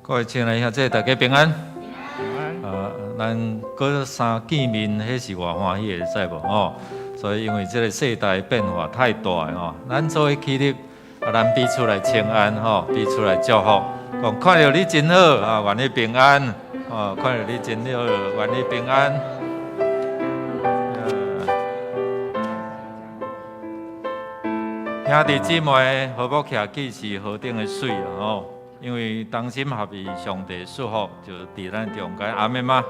各位親愛兄弟，大家平安。啊，咱閣三見面，彼是偌歡喜的，知無吼？所以因為這个世代變化太大吼，咱做伙起立，啊，咱彼此來請安吼，彼此來祝福，講看著你真好啊，願你平安。哦，看著你真好，願你平安。兄弟姊妹，和睦徛起是何等的媠吼！因為同心合意，上帝祝福就佇咱中間，阿們嗎？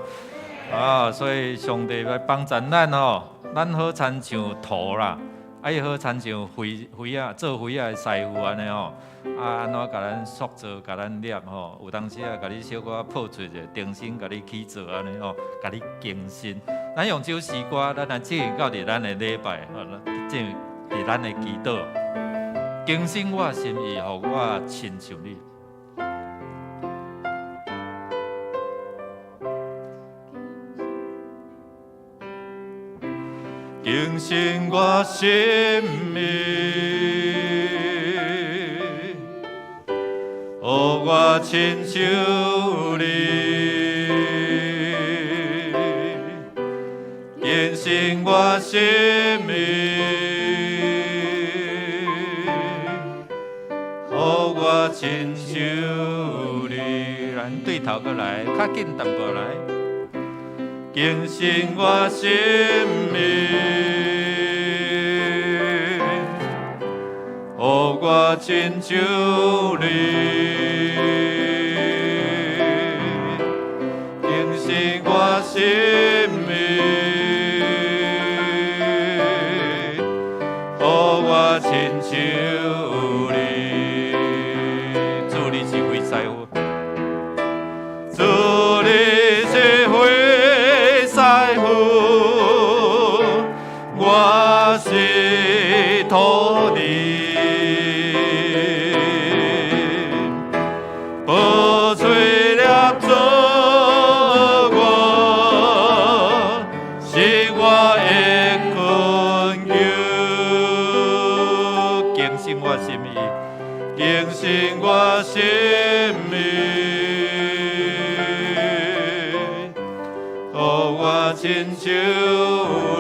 啊，所以上帝來幫助咱吼，咱好親像土啦，啊伊好親像肥肥仔做肥仔的師傅按呢吼，啊按怎共咱塑造、共咱捏吼，有當時啊，共你小可破碎者，重新共你起造按呢吼，共你更新。咱用這首詩歌，咱來進入到佇咱的禮拜，進入佇咱的祈禱，更新我心意，予我親像你。更新我心意，予我親像你，更新我心意，予我親像你。咱對頭閣來，較緊淡薄來。更新我心意，予我親像你，更新我心意，予我親像你。主你是火師傅，主你是火師傅，我是土泥，薄吹粒做我，是我的困求，更新我心意，更新我心意，予我親像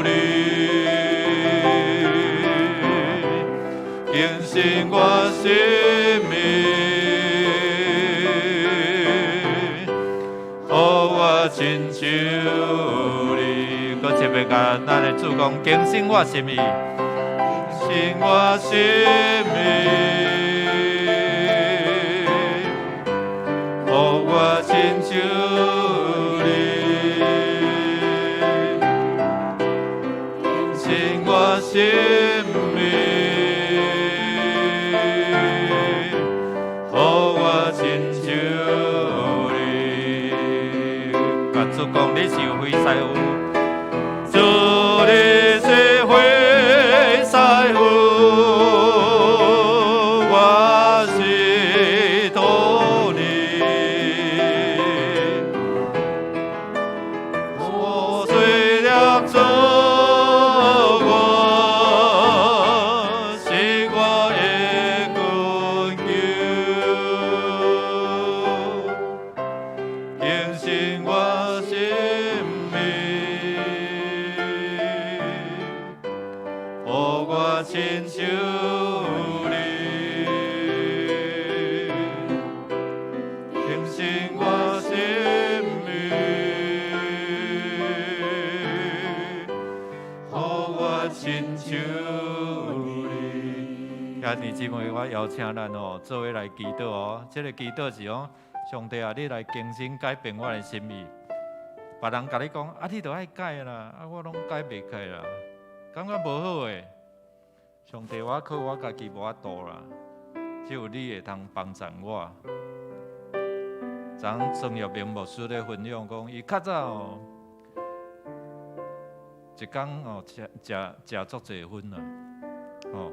你，更新我心意，予我親像你。閣一遍共咱的主講，更新我心意，更新我心意，予我親像你，更新我心意，予我親像你。共主講，你是火師傅，主你是火師傅，我是土泥，薄水粒做我，是我的困求，更新我心意，予我親像你，更新我心意，予我親像你。兄弟姊妹，我邀請咱哦，做伙來祈禱哦。這个祈禱是講，上帝啊，你來更新改變我的心意。別人共你講，啊，你著愛改啦，啊，我攏改袂開啦，感覺無好的。上帝，我靠我家己無法度啦，只有你會通幫助我。昨昏孫玉明牧師咧分享講，伊較早哦，一工哦食食食足濟薰啦，哦，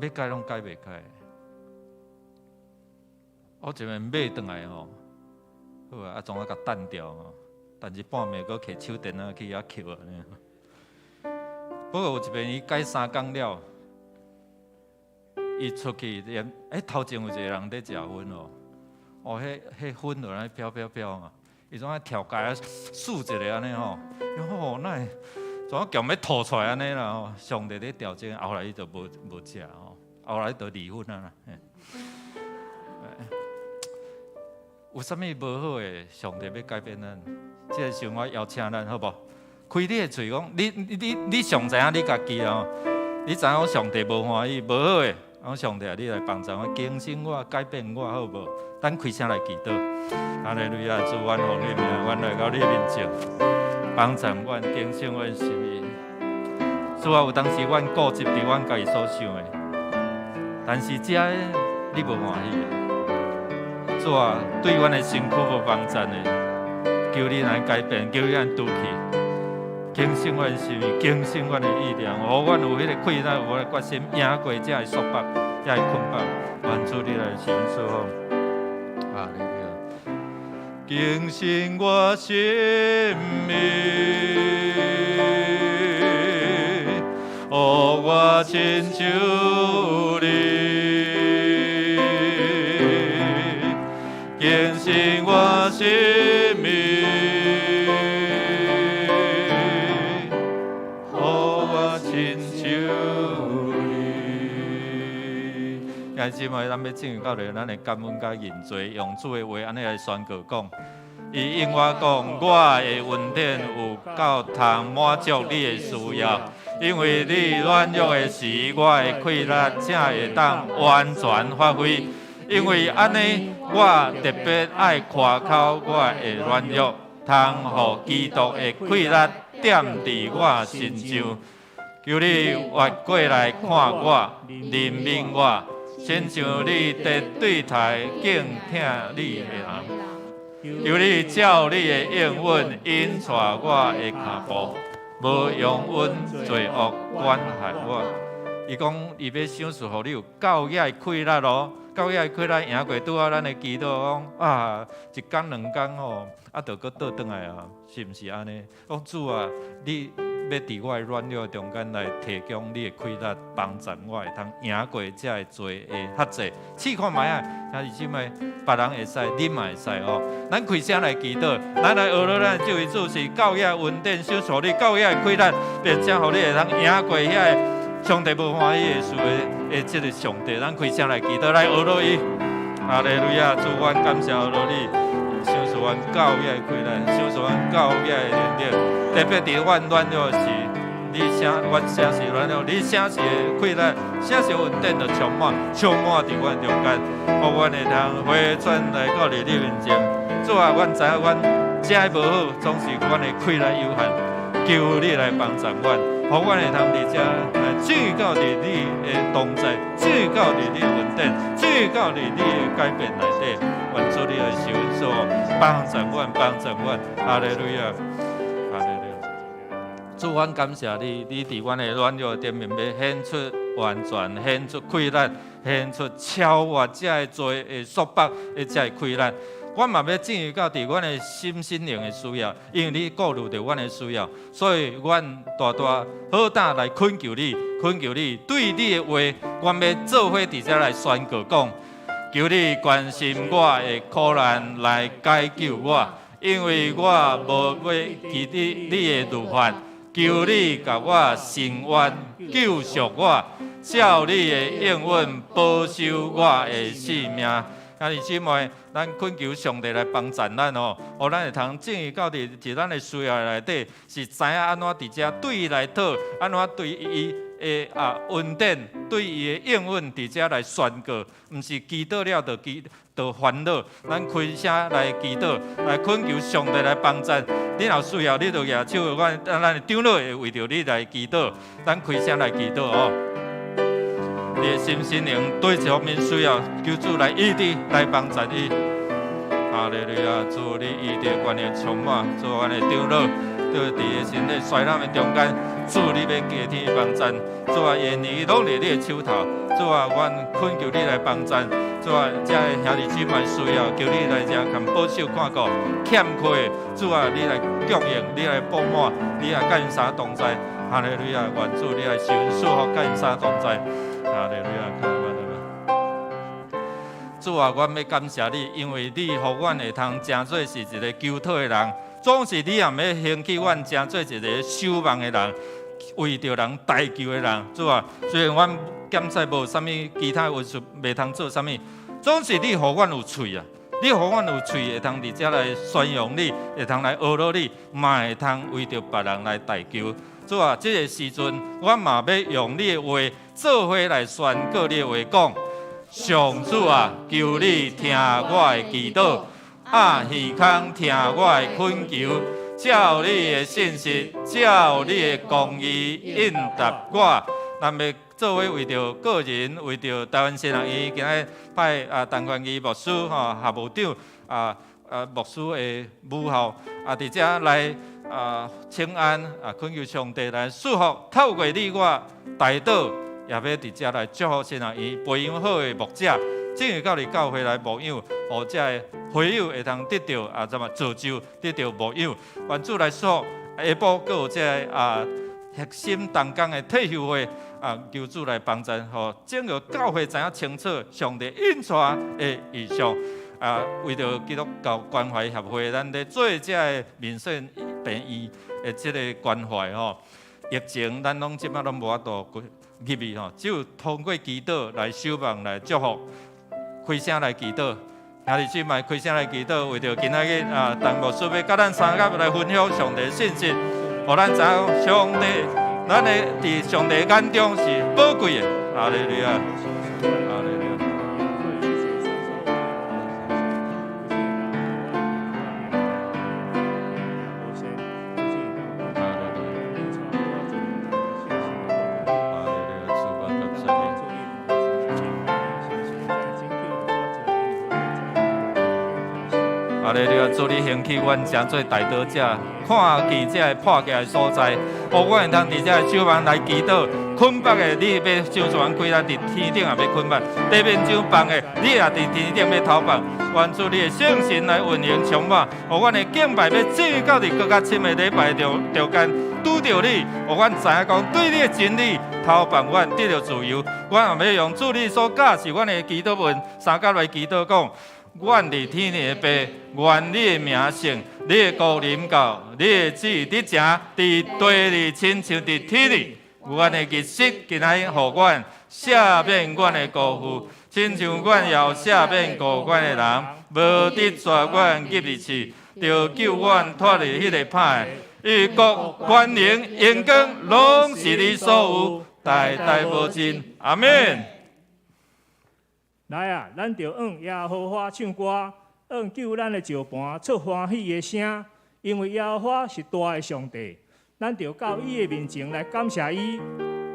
欲改攏改袂開。我一面買轉來吼，好啊，啊總啊共擲掉吼，但是半暝閣提手電仔去遐抾按呢。不過有一遍伊改三工了，伊出去，欸，頭前有一個人佇食薰哦，哦，彼彼薰就按呢飄飄飄嘛，伊總愛跳街啊，豎一下按呢吼，伊講哦，哪會怎啊強欲吐出來按呢啦吼，上帝咧調整，後來伊就無無食吼，後來就離婚啊啦。有啥物無好的，上帝欲改變咱，這个時陣我邀請咱好無？開你的喙講，你你你上知影你家己哦，你知影講上帝無歡喜，無好的，講上帝啊，你來幫助我，更新我，改變我，好無？咱開聲來祈禱。哈利路亞，主，阮奉你名，阮來到你面前，幫助阮，更新阮心意。主啊，有當時阮固執佇阮家己所想的，但是這个你無歡喜的。主啊，對阮的身軀無幫助的，求你來改變，求你來除去，更新阮心意，更新阮的意念，予阮有彼个氣力，有彼个決心，贏過這个束縛，這个捆綁。願主你來賜福。哈利路亞。更新我心意，予我親像你，更新我心意，予我親像你。兄弟姊妹，咱欲進入到咧，咱的感恩佮認罪，用主的話按呢來宣告講。伊應我講，我的恩典有夠通滿足你的需要，因為你軟弱的時，我的氣力才會當完全發揮。因為按呢，我特別愛誇口我的軟弱，通予基督的氣力踮佇我身上。求你越過來看我，憐憫我，親像你佇對待敬疼你的人。求你照你的應允引帶我的跤步，無容阮罪惡管轄我。伊講伊欲賞賜予你有夠額的氣力咯，夠額的氣力贏過拄仔咱的祈禱講啊，一工兩工吼，啊，就閣倒轉來啊，是毋是按呢？講主啊，你欲佇我的軟弱中間來提供你的氣力，幫助我會通贏過這个罪的轄制。試看覓啊，兄弟姊妹，別人會使，你嘛會使哦。咱開聲來祈禱，咱來學落咱這位主是夠額恩典，賞賜你夠額的氣力，並且予你會通贏過遐个上帝無歡喜的事的這个上帝。咱開聲來祈禱，來學落伊。哈利路亞，主，阮感謝學落你，賞賜阮夠額的氣力，賞賜阮夠額的能力。特別佇阮軟弱時，你啥阮啥時軟弱，你啥時的氣力，啥時恩典就充滿，充滿佇阮中間，予阮會通回轉來到你面前。主啊，阮知影阮食的無好，總是阮的氣力有限，求你來幫助阮，予阮會通佇遮來進入到佇你的同在，進入到佇你的恩典，進入到佇你的改變內底。願主你來受所幫助阮，幫助阮。哈利路亞，哈利路亞。主，阮感謝你，你佇阮的軟弱頂面欲顯出完全，顯出氣力，顯出超越這个罪的束縛的這个氣力。阮嘛欲進入到佇阮的心身靈的需要，因為你顧慮著阮的需要，所以阮大大好膽來懇求你，懇求你對你的話，阮欲做伙佇遮來宣告講，求你關心我的苦難來解救我，因為我無欲記得你的律法。求你共我伸冤救贖我，照你的應允保守我的性命。兄弟姊妹，咱懇求上帝來幫助咱哦，予咱會通進入到佇咱的需要內底，是知影按怎佇遮對伊來討，按怎對伊的恩典，對伊的應允佇遮來宣告，毋是祈禱了就祈就煩惱。咱開聲來祈禱，來懇求上帝來幫助。你若需要，你就舉手，阮咱的長老會為著你來祈禱。咱開聲來祈禱哦。你的心身靈對這方面需要，求主來醫治，來幫助伊。哈利路亞，主你醫治關係充滿，主阮的長老，對佇伊身體衰老的中間，主你欲加添幫助，主啊，伊的年攏佇你的手頭，主啊，阮懇求你來幫助，主啊，這个兄弟姊妹需要，求你來遮共保守看顧，欠缺的，主啊，你來供應，你來補滿，你來佮𪜶相同在，哈利路亞，願主你來施恩賜福，佮𪜶相同在。哈利路亞，主啊，阮欲感謝你，因為你予阮會通成做是一个求討的人，總是你也欲興起阮成做一个守望的人，為著人代求的人。主啊，雖然阮檢測無啥物其他藝術，袂通做啥物，總是你予阮有喙啊！你予阮有喙，會通佇遮來宣揚你，會通來學落你，嘛會通為著別人來代求。主啊，這个時陣，阮嘛欲用你的話做伙來宣告你的話講。上主啊，求你聽我的祈禱，掩耳孔聽我的懇求，照你的信實，照你的公義應答我。咱欲做伙為著個人，為著台灣神學院，今日派陳冠義牧師吼校務長牧師的母校佇遮來請安懇求上帝來賜福，透過你我代禱，也欲佇遮來祝福神學院培養好的牧者，進入到你教會來牧養，予這个會友會當得著啊，怎麼造就得著牧養，願主來祝福下晡閣有這个核心同工的退休會啊，求主來幫贊，予整個教會知影清楚上帝引帶的異象啊，為著基督教關懷協會，咱咧做這个民生病院的這個關懷吼。疫情咱攏這擺攏無法度入去吼，只有通過祈禱來守望來祝福，開聲來祈禱。兄弟姊妹開聲來祈禱，為著今仔日啊，陳牧師欲佮咱相佮來分享上帝信息，予咱知影上帝，咱的佇上帝眼中是寶貴的。哈利路亞，哈利路亞。哈利路亞，主啊，感謝你。哈利路亞，主你興起阮成做代禱者，看見這个破起來的所在，予阮會當佇這个守望來祈禱。捆綁的，你欲將船開來佇天頂也欲捆綁；地面上放的，你也佇天頂欲投放。願主你的聖神來運行充滿，予阮的敬拜欲進到佇閣較深的禮拜中中間，拄著你，予阮知影講對你的真理投放，阮得著自由。阮也欲用主你所教示阮的祈禱文，相佮來祈禱講。阮佇天的父，願你的名聖，你的國臨到，你的旨意佇成，佇地裡親像佇天裡。阮的日食今仔日予阮，赦免阮的辜負，親像阮也有赦免辜阮的人，無得帶阮入去試，著救阮脫離彼個歹的。因國權能榮光，攏是你所有，代代無盡。阿們。來啊，咱著向耶和華唱歌，向救咱的石磐出歡喜的聲，因為耶和華是大的上帝，咱著到伊的面前來感謝伊。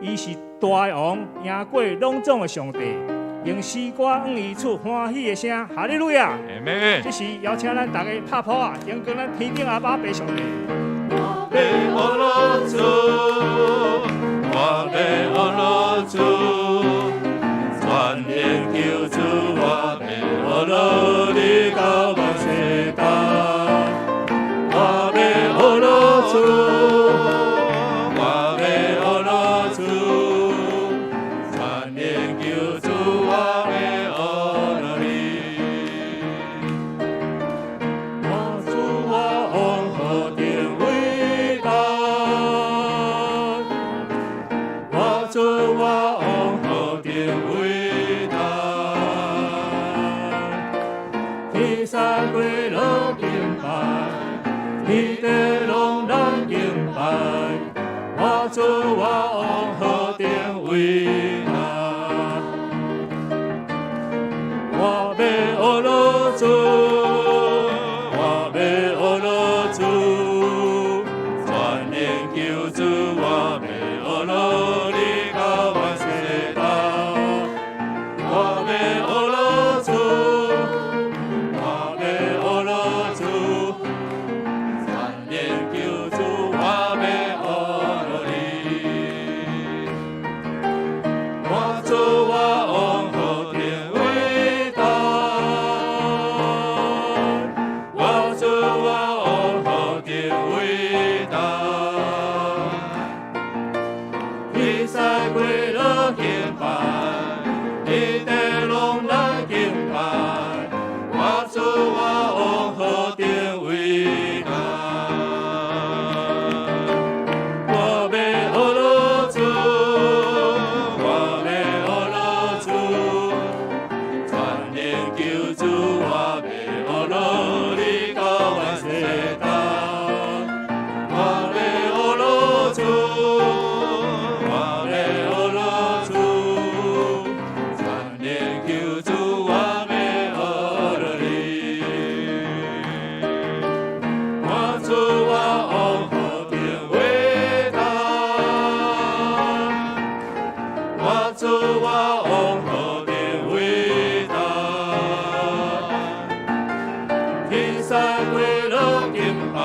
伊是大的王，贏過攏總的上帝，用詩歌向伊出歡喜的聲。哈利路亞！阿們。這時邀請咱大家拍噗仔，榮光咱天頂阿爸父上帝。我欲學主，我欲學主，全能救主，我欲學你到萬世代。我欲學主，我欲學主，全能救主，我欲學你。我主我王何等偉大，我主我王何等偉大，天使跪落敬拜，天地攏來敬拜，我主我王何等偉大，我欲學主，我欲學主，全能救主，我欲學你到萬世代。我欲學主，我欲學主，全能救主，我欲學你。我主我王何等偉大，我主我王何等偉大。天使跪落敬拜，天地攏來敬拜，我主我王何等偉大。我欲學主，我欲學主，全能救主，我欲學你到萬世代。我欲學主，我欲學主，全能救主，我欲學你。我主我王何等偉大，我主我王何等偉大，天使跪落敬拜，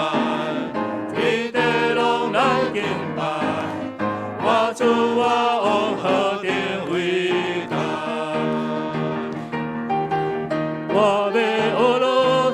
天地攏來敬拜，我主我王何等偉大，我欲學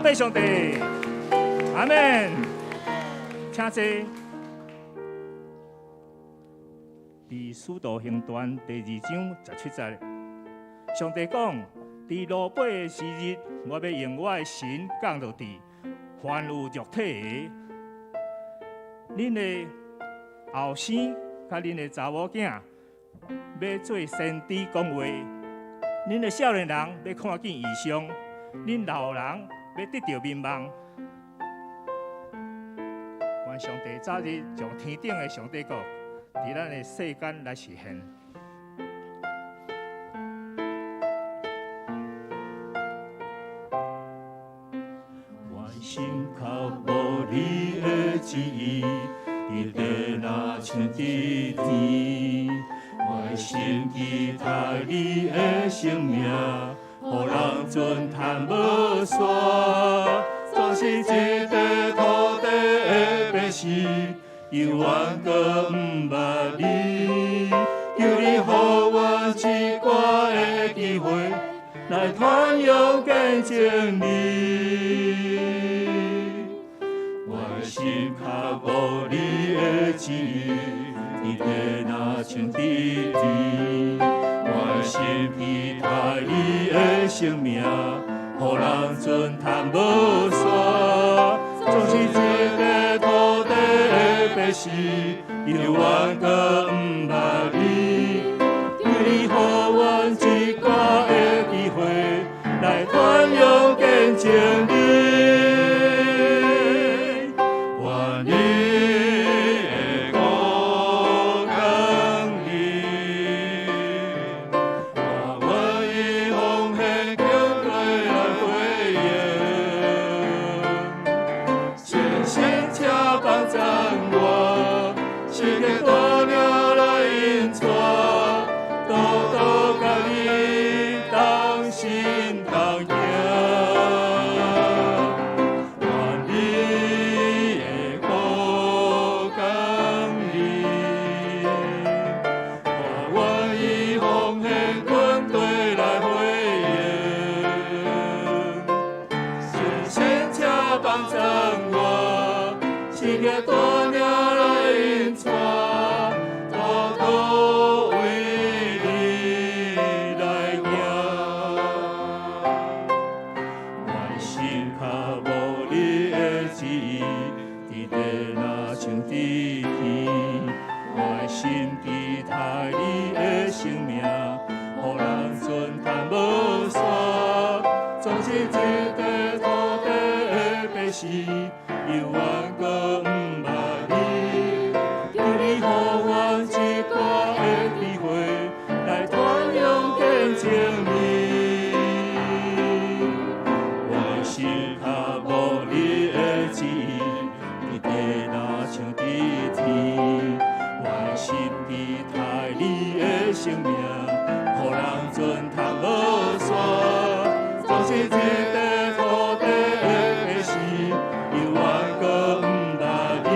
拜上帝，阿門。請坐。佇使徒行傳第二章十七節，上帝講：佇落尾的時日，我欲用我的神降落佇凡有肉體的，恁的後生佮恁的查某囝，欲做先知講話；恁的少年人欲看見異象，恁老人欲得著眠夢。願上帝早日將天頂的上帝國，佇咱的世間來實現。我心較無你的旨意，佇地若像佇天。我的心期待你的生命，予人尊嘆無煞。總是這塊土地的百姓，猶原閣毋捌你。求你予阮一寡的機會，來傳揚見證你。我的心較無你的旨意，佇地若像佇天。我的心期待你的生命，予人尊嘆無煞。總是這塊土地的百姓，猶原閣毋捌你。求你予阮一寡的機會，來傳揚見證你。願你的國降臨，我願意奉獻敬拜來回應，誠心請幫贊我，聖靈帶領來引帶，獨獨佮你同心同行。願你的國降臨，我願意奉獻軍隊來回應，誠心請幫贊我，聖靈帶領來引帶，獨獨為你來行。我的心較無你的旨意，佇地若像佇天。我的心期待你的生命，予人尊嘆無煞。總是這塊土地的百姓，猶原閣毋捌你。求你予阮一寡的機會，來傳揚見證你。我的心較無你的旨意，佇地若像佇天。我的心期待你的生命，予人尊嘆無煞。總是這塊土地的百姓，猶原閣毋捌你。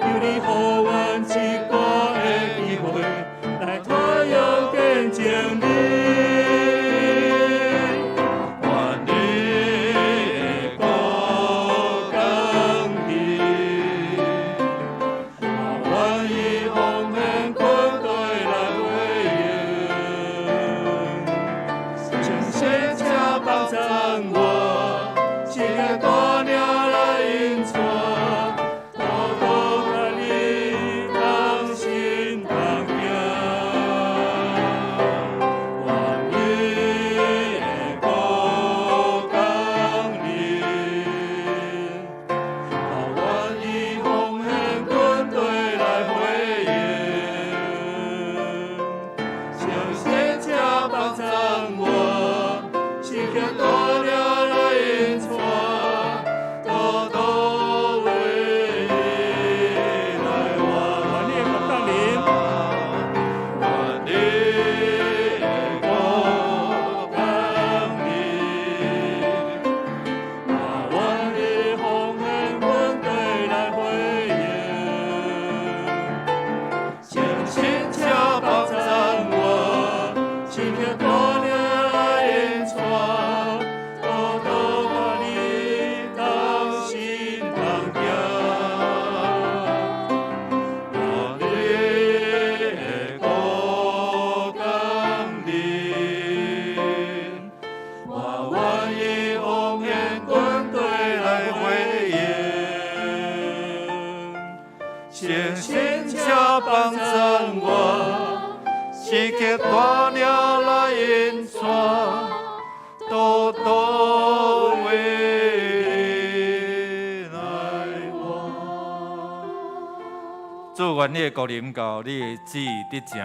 求你予阮一寡的機會，來傳揚見證你。願你的國降臨，我願意奉獻軍隊來回應，誠心請幫贊一曲大领來引帶，獨獨為你來活。主，願你的國臨到，你的旨意得成，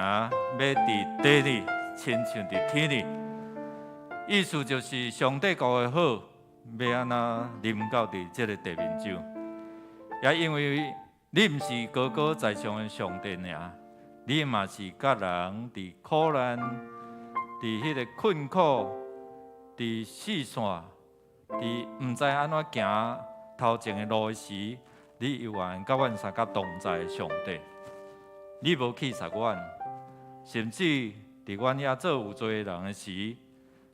欲佇地裡，親像佇天裡。意思就是上帝國的好，欲按怎臨到佇這个地面上。也因為你毋是高高在上的上帝爾，你嘛是佮人佇苦難、佇彼个困苦、佇四線、佇毋知按怎行頭前的路的時，你猶原佮阮相佮同在的上帝。你無棄殺阮，甚至佇阮猶做有罪的人的時，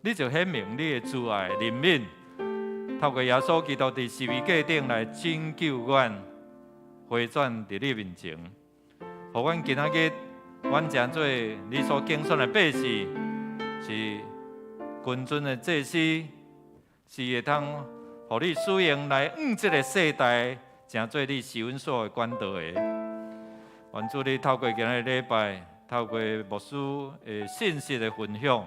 你就顯明你的慈愛憐憫，透過耶穌基督佇十字架頂來拯救阮，回轉佇你面前，予阮今仔日，阮成做你所揀選的百姓，是君尊的祭司，是會通予你使用來向這个世代，成做你施恩所的管道的。願主你透過今仔日禮拜，透過牧師的信息的分享，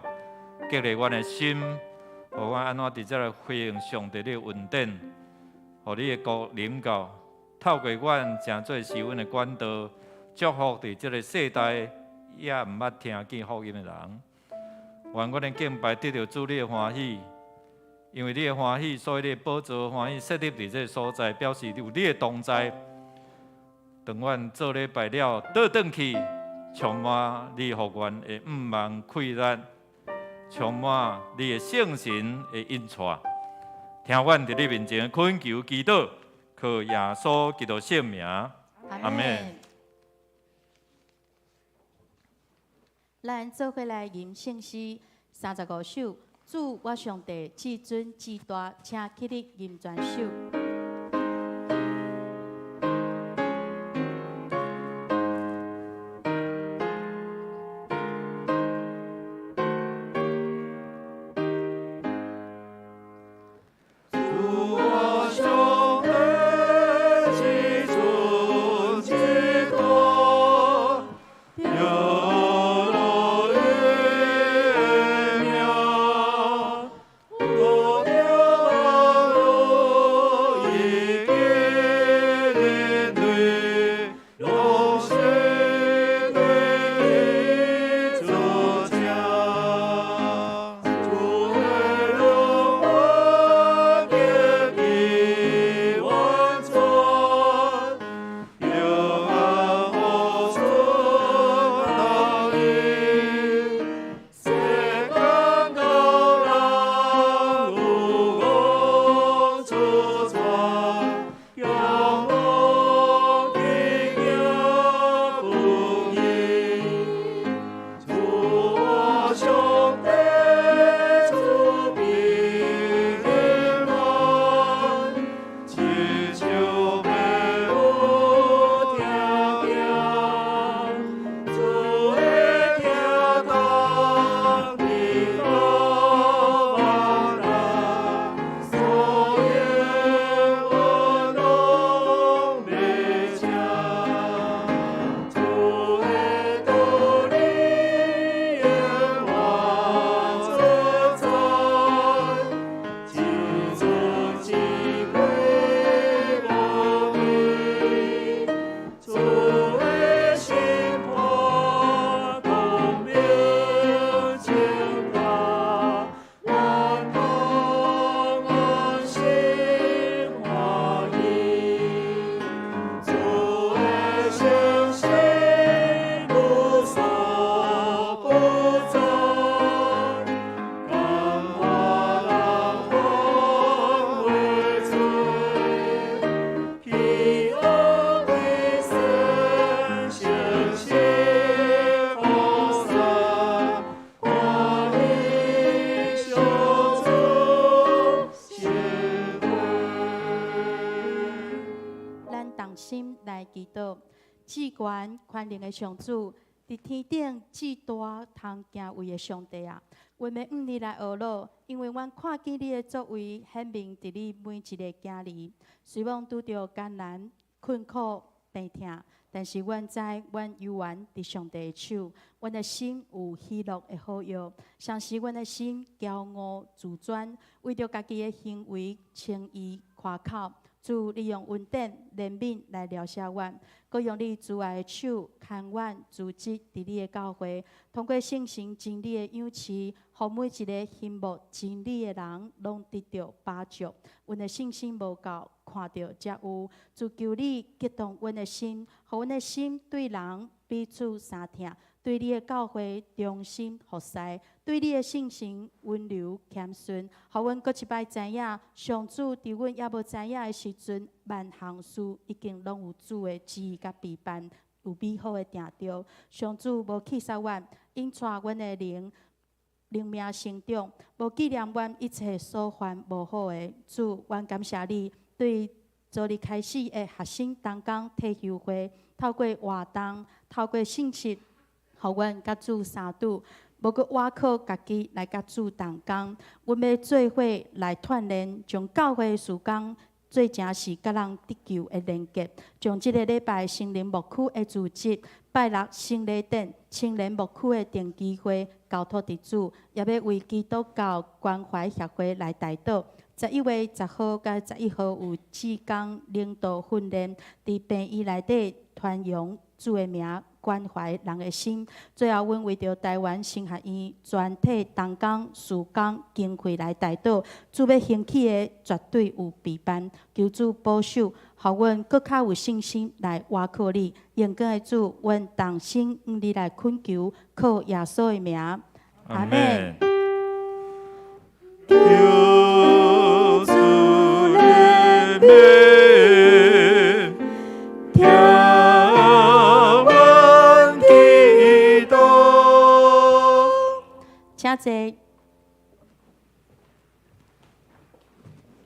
激勵阮的心，予阮按怎佇這來回應上帝的恩典，予你的國臨到，透過阮成做施恩的管道，祝福佇這个世代猶毋捌聽見福音的人。願阮的敬拜得著主你的歡喜，因為你的歡喜，所以你的寶座歡喜設立佇這个所在，表示有你的同在。當阮做禮拜了，倒轉去，充滿你復原的向望氣力，充滿你的聖神的引帶。聽阮佇你面前的懇求祈禱，靠耶穌基督聖名，阿們。咱做伙來吟聖詩35首，主我上帝至尊至大，請起立吟全首。至懸權能的上主，佇天頂至大通敬畏的上帝啊！阮欲向你來呵咾，因為阮看見你的作為顯明佇你每一个囝兒，雖罔拄著艱難困苦。病疼，但是阮知阮猶原佇上帝的手，阮的心有喜樂的好藥。相時阮的心驕傲自尊，為著家己的行為輕易誇口。主，你用恩典憐憫來饒赦阮，閣用你慈愛的手牽阮組織佇你的教會，通過聖神真理的養飼，予每一个欣慕真理的人攏得著飽足。阮的信心無夠，看著才有。主，求你激動阮的心，予阮的心對人彼此相疼，對你的教會忠心服侍，對你的聖神溫柔謙遜，予阮閣一擺知影，上主佇阮猶無知影的時陣，萬項事已經攏有主的旨意佮備辦，有美好的定著。上主無棄殺阮，𪜶帶阮的靈靈命成長，無紀念阮一切所犯無好的。主，阮感謝你，對昨日開始的學生同工退休會，透過活動，透過信息，予阮佮主相拄，無閣倚靠家己來佮主同工。阮欲做伙來鍛鍊，將教會事工做成是佮人得救的連結，將這个禮拜聖靈牧區的組織，拜六聖禮典青年牧區的定期會交託佇主，也欲為基督教關懷協會來代禱。11月10號佮11號有志工領導訓練，佇病院內底傳揚主的名，關懷人的心。最後，阮為著臺灣神學院全體同工、事工經費來代禱，主欲興起的絕對有備辦，求主保守，予阮閣較有信心來倚靠你。榮光的主，阮同心向你來懇求，靠耶穌的名，阿們。求主憐憫，聽阮祈禱。請坐，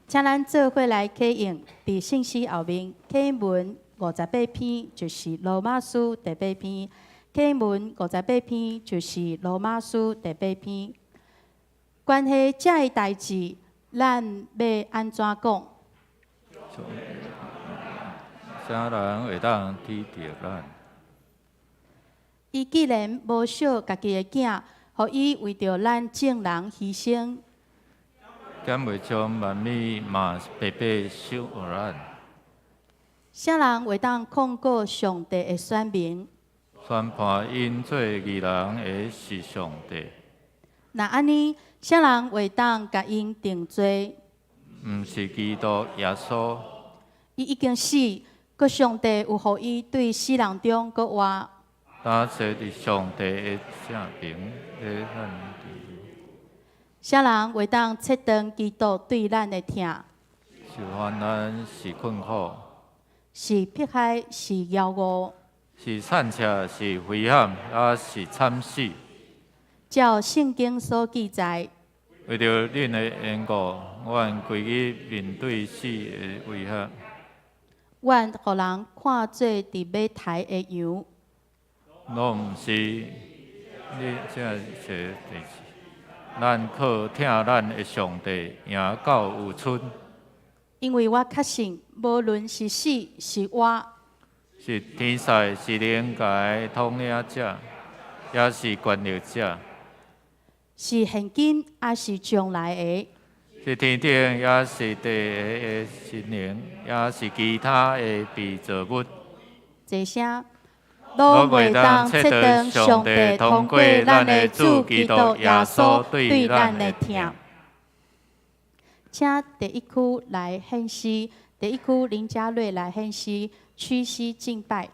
請咱做伙來啟應，佇聖詩後面啟應文58篇，就是羅馬書第八篇。啟應文五十八篇，就是羅馬書第八篇。關係這个代誌，咱欲按怎講？啥人會當體貼咱？伊既然無惜家己的囝，予伊為著咱眾人犧牲，敢袂將萬物嘛白白賞予咱？啥人會當控告上帝的選民？宣判𪜶做義人的是上帝。若按呢，啥人會當共𪜶定罪？毋是基督耶穌。伊已經死，閣上帝有予伊對死人中閣活。擔坐佇上帝的正爿咧咱。啥人會當切斷基督對咱的疼？是患難，是困苦，是迫害，是枵餓，是慘赤，是危險，抑是慘死。照聖經所記載，為著恁的緣故，阮規日面對死的威脅。阮予人看做佇欲刣的羊。攏毋是你這些代誌，咱靠疼咱的上帝贏到有剩。因為我確信，無論是死是活，是天使，是靈界統領者，抑是權力者，是現今抑是將來的，是天頂抑是地下的神靈，抑是其他的被造物，這聲攏袂當切斷上帝通過咱的主基督耶穌對咱的疼。請第一區來獻詩，第一區林家瑞來獻詩，屈膝敬拜。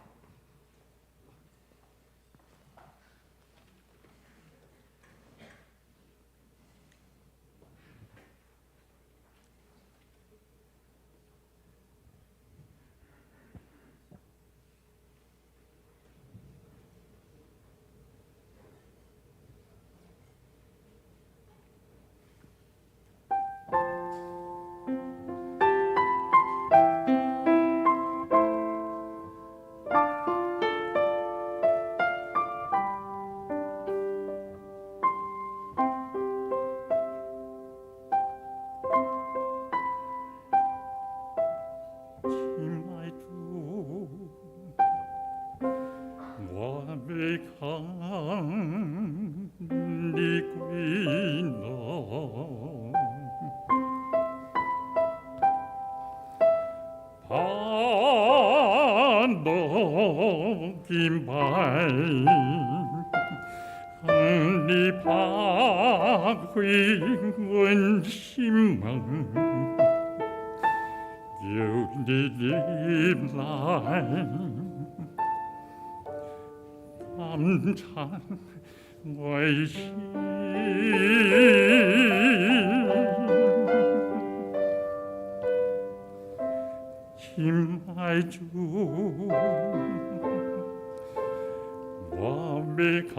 你歸路，盼落金牌，你拍開阮心門，叫你入來。感嘆我心，親愛主，我欲牽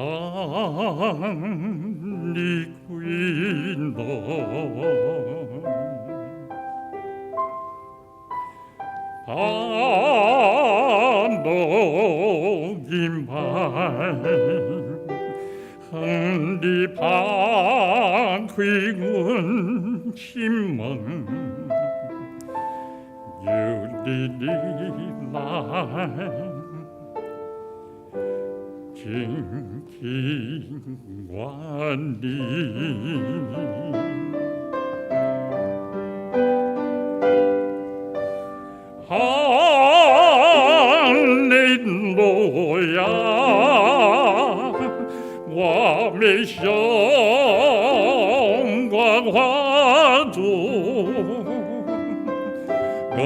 你歸路。盼落金牌，你拍開阮心門，叫你入來，清氣萬里。哈利路亞，我欲向我主，我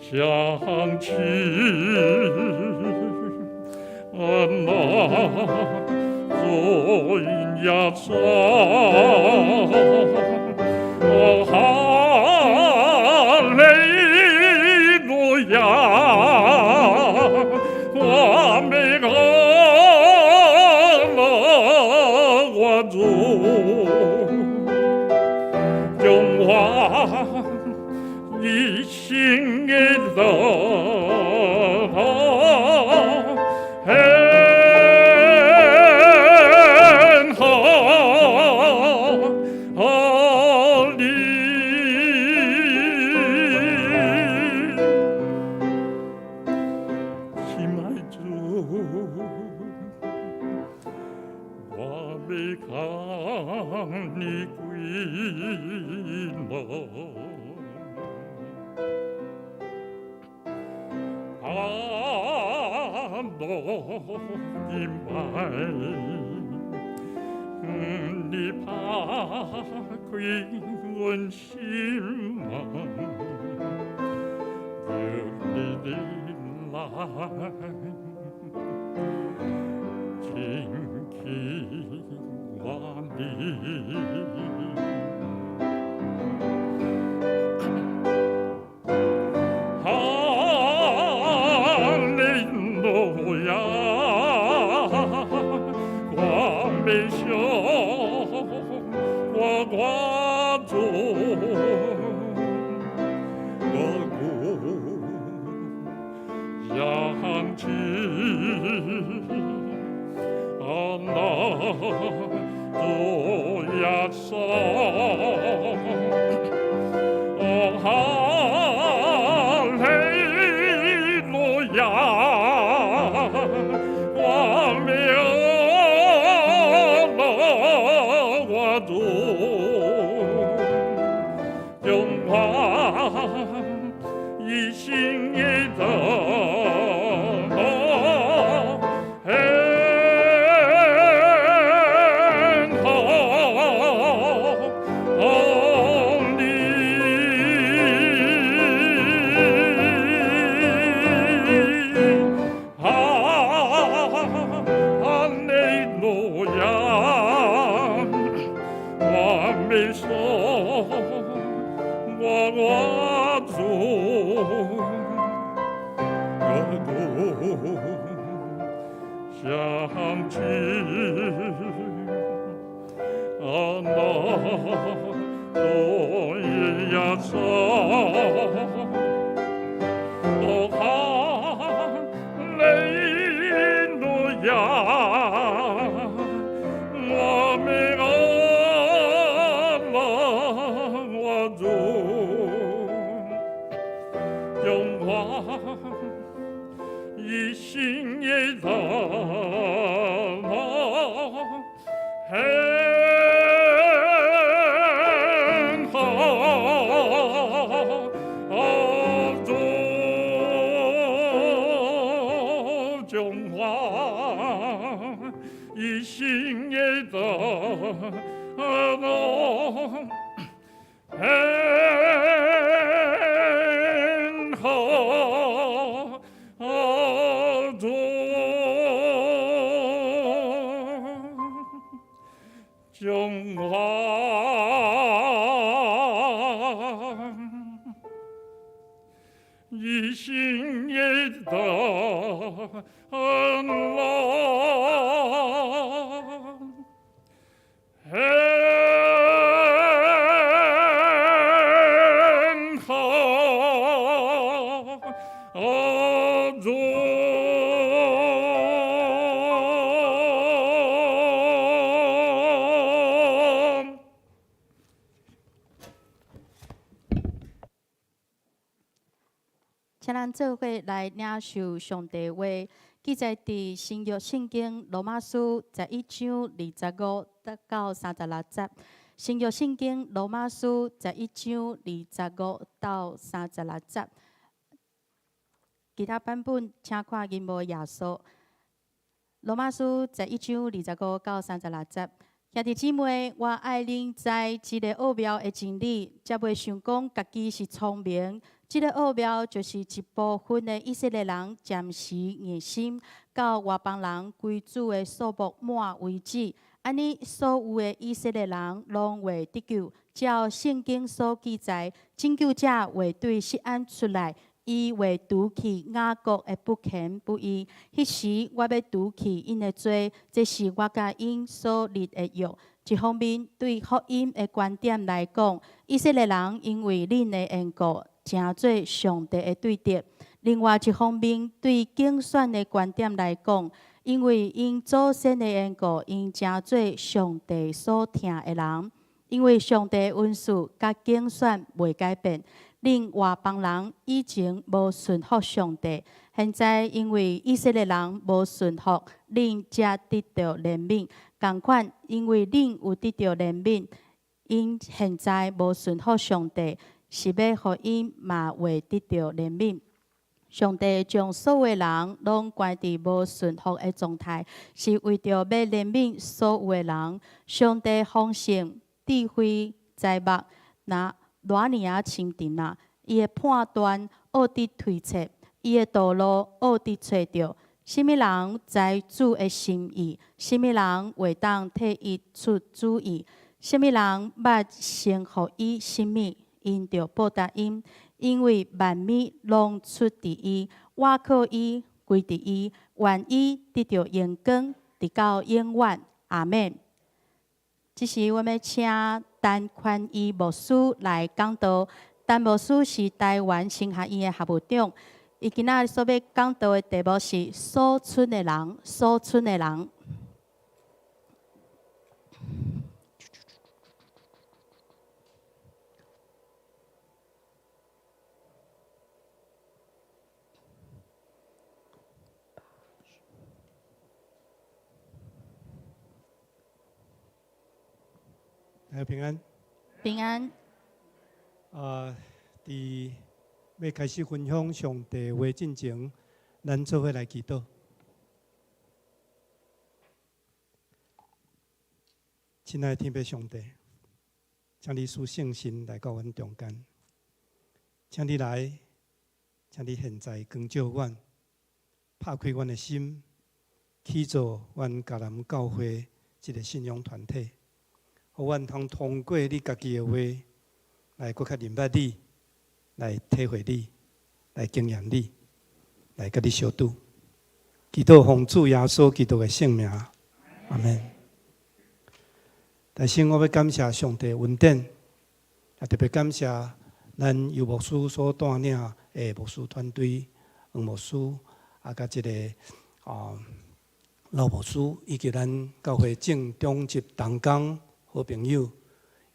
想起阿那主耶穌，哈利路亞，我欲阿我主，将我一生的樂獻予你。親愛主，我欲牽你歸路，盼落金牌，你拍開阮心門，叫你入來，清氣萬里。哈利路亞，我欲向我主，我想起阿那主耶穌，哈利路亞，我欲阿我主，将我一生的樂獻予你。哈利路亞，我欲向我主，我想起阿那主耶穌，哈利路亞，我欲阿我主，將我一生的樂燈籠，慶賀祖中華一心的燈籠，慶賀祖中華一心的燈籠，慶賀祖。請咱做伙來領受上帝話，記載佇新約聖經羅馬書11章25到36節。新約聖經羅馬書11章25到36節。其他版本請看銀幕耶穌。羅馬書11章25到36節。兄弟姊妹，我愛恁知這个奧妙的真理，才袂想講家己是聰明。這个奧妙就是一部分的以色列人暫時硬心，到外邦人歸主的數目滿為止。按呢，所有的以色列人攏會得救。照聖經所記載，拯救者會對錫安出來，伊會除去雅各的不虔不義。彼時我欲除去𪜶的罪，這是我佮𪜶所立的約。一方面，對福音的觀點來講，以色列人因為恁的緣故，成做上帝的對敵；另外一方面，對揀選的觀點來講，因為𪜶祖先的緣故，𪜶成做上帝所疼的人。因為上帝的恩賜佮揀選袂改變，恁外邦人以前無順服上帝，現在因為以色列人無順服，恁才得著憐憫。仝款，因為恁有得著憐憫，𪜶現在無順服上帝，是欲予𪜶嘛會得著憐憫。上帝將所有人攏關佇無順服的狀態，是為著欲憐憫所有的人。上帝豐盛、智慧、才目，若偌爾仔深沉啊！伊的判斷奧得推測，伊的道路奧得揣著。啥物人知主的心意？啥物人會當替伊出主意？啥物人捌先予伊啥物，𪜶就報答𪜶。因為萬物攏出佇伊，倚靠伊，歸佇伊，願伊得著榮光，直到永遠。阿們。這時，我欲請陳寬義牧師來講道。陳牧師是台灣神學院的學務長。伊今仔日所欲講道的題目是“所賰的人，所賰的人”。大家平安。平安。啊，佇欲開始分享上帝話進前，咱做伙來祈禱。親愛的天父上帝，請你賜聖神來到阮中間，請你來，請你現在光照阮，拍開阮的心，起造阮迦南教會這个信仰團體，予阮通通過你家己的話，來閣較認捌你，來體會你，來經驗你，來佮你相拄。祈禱奉主耶穌基督的聖名，阿們。但是我欲感謝上帝恩典，也特別感謝咱尤牧師所帶領的牧師團隊，黃牧師啊，佮這个老牧師，以及咱教會正長執同工好朋友，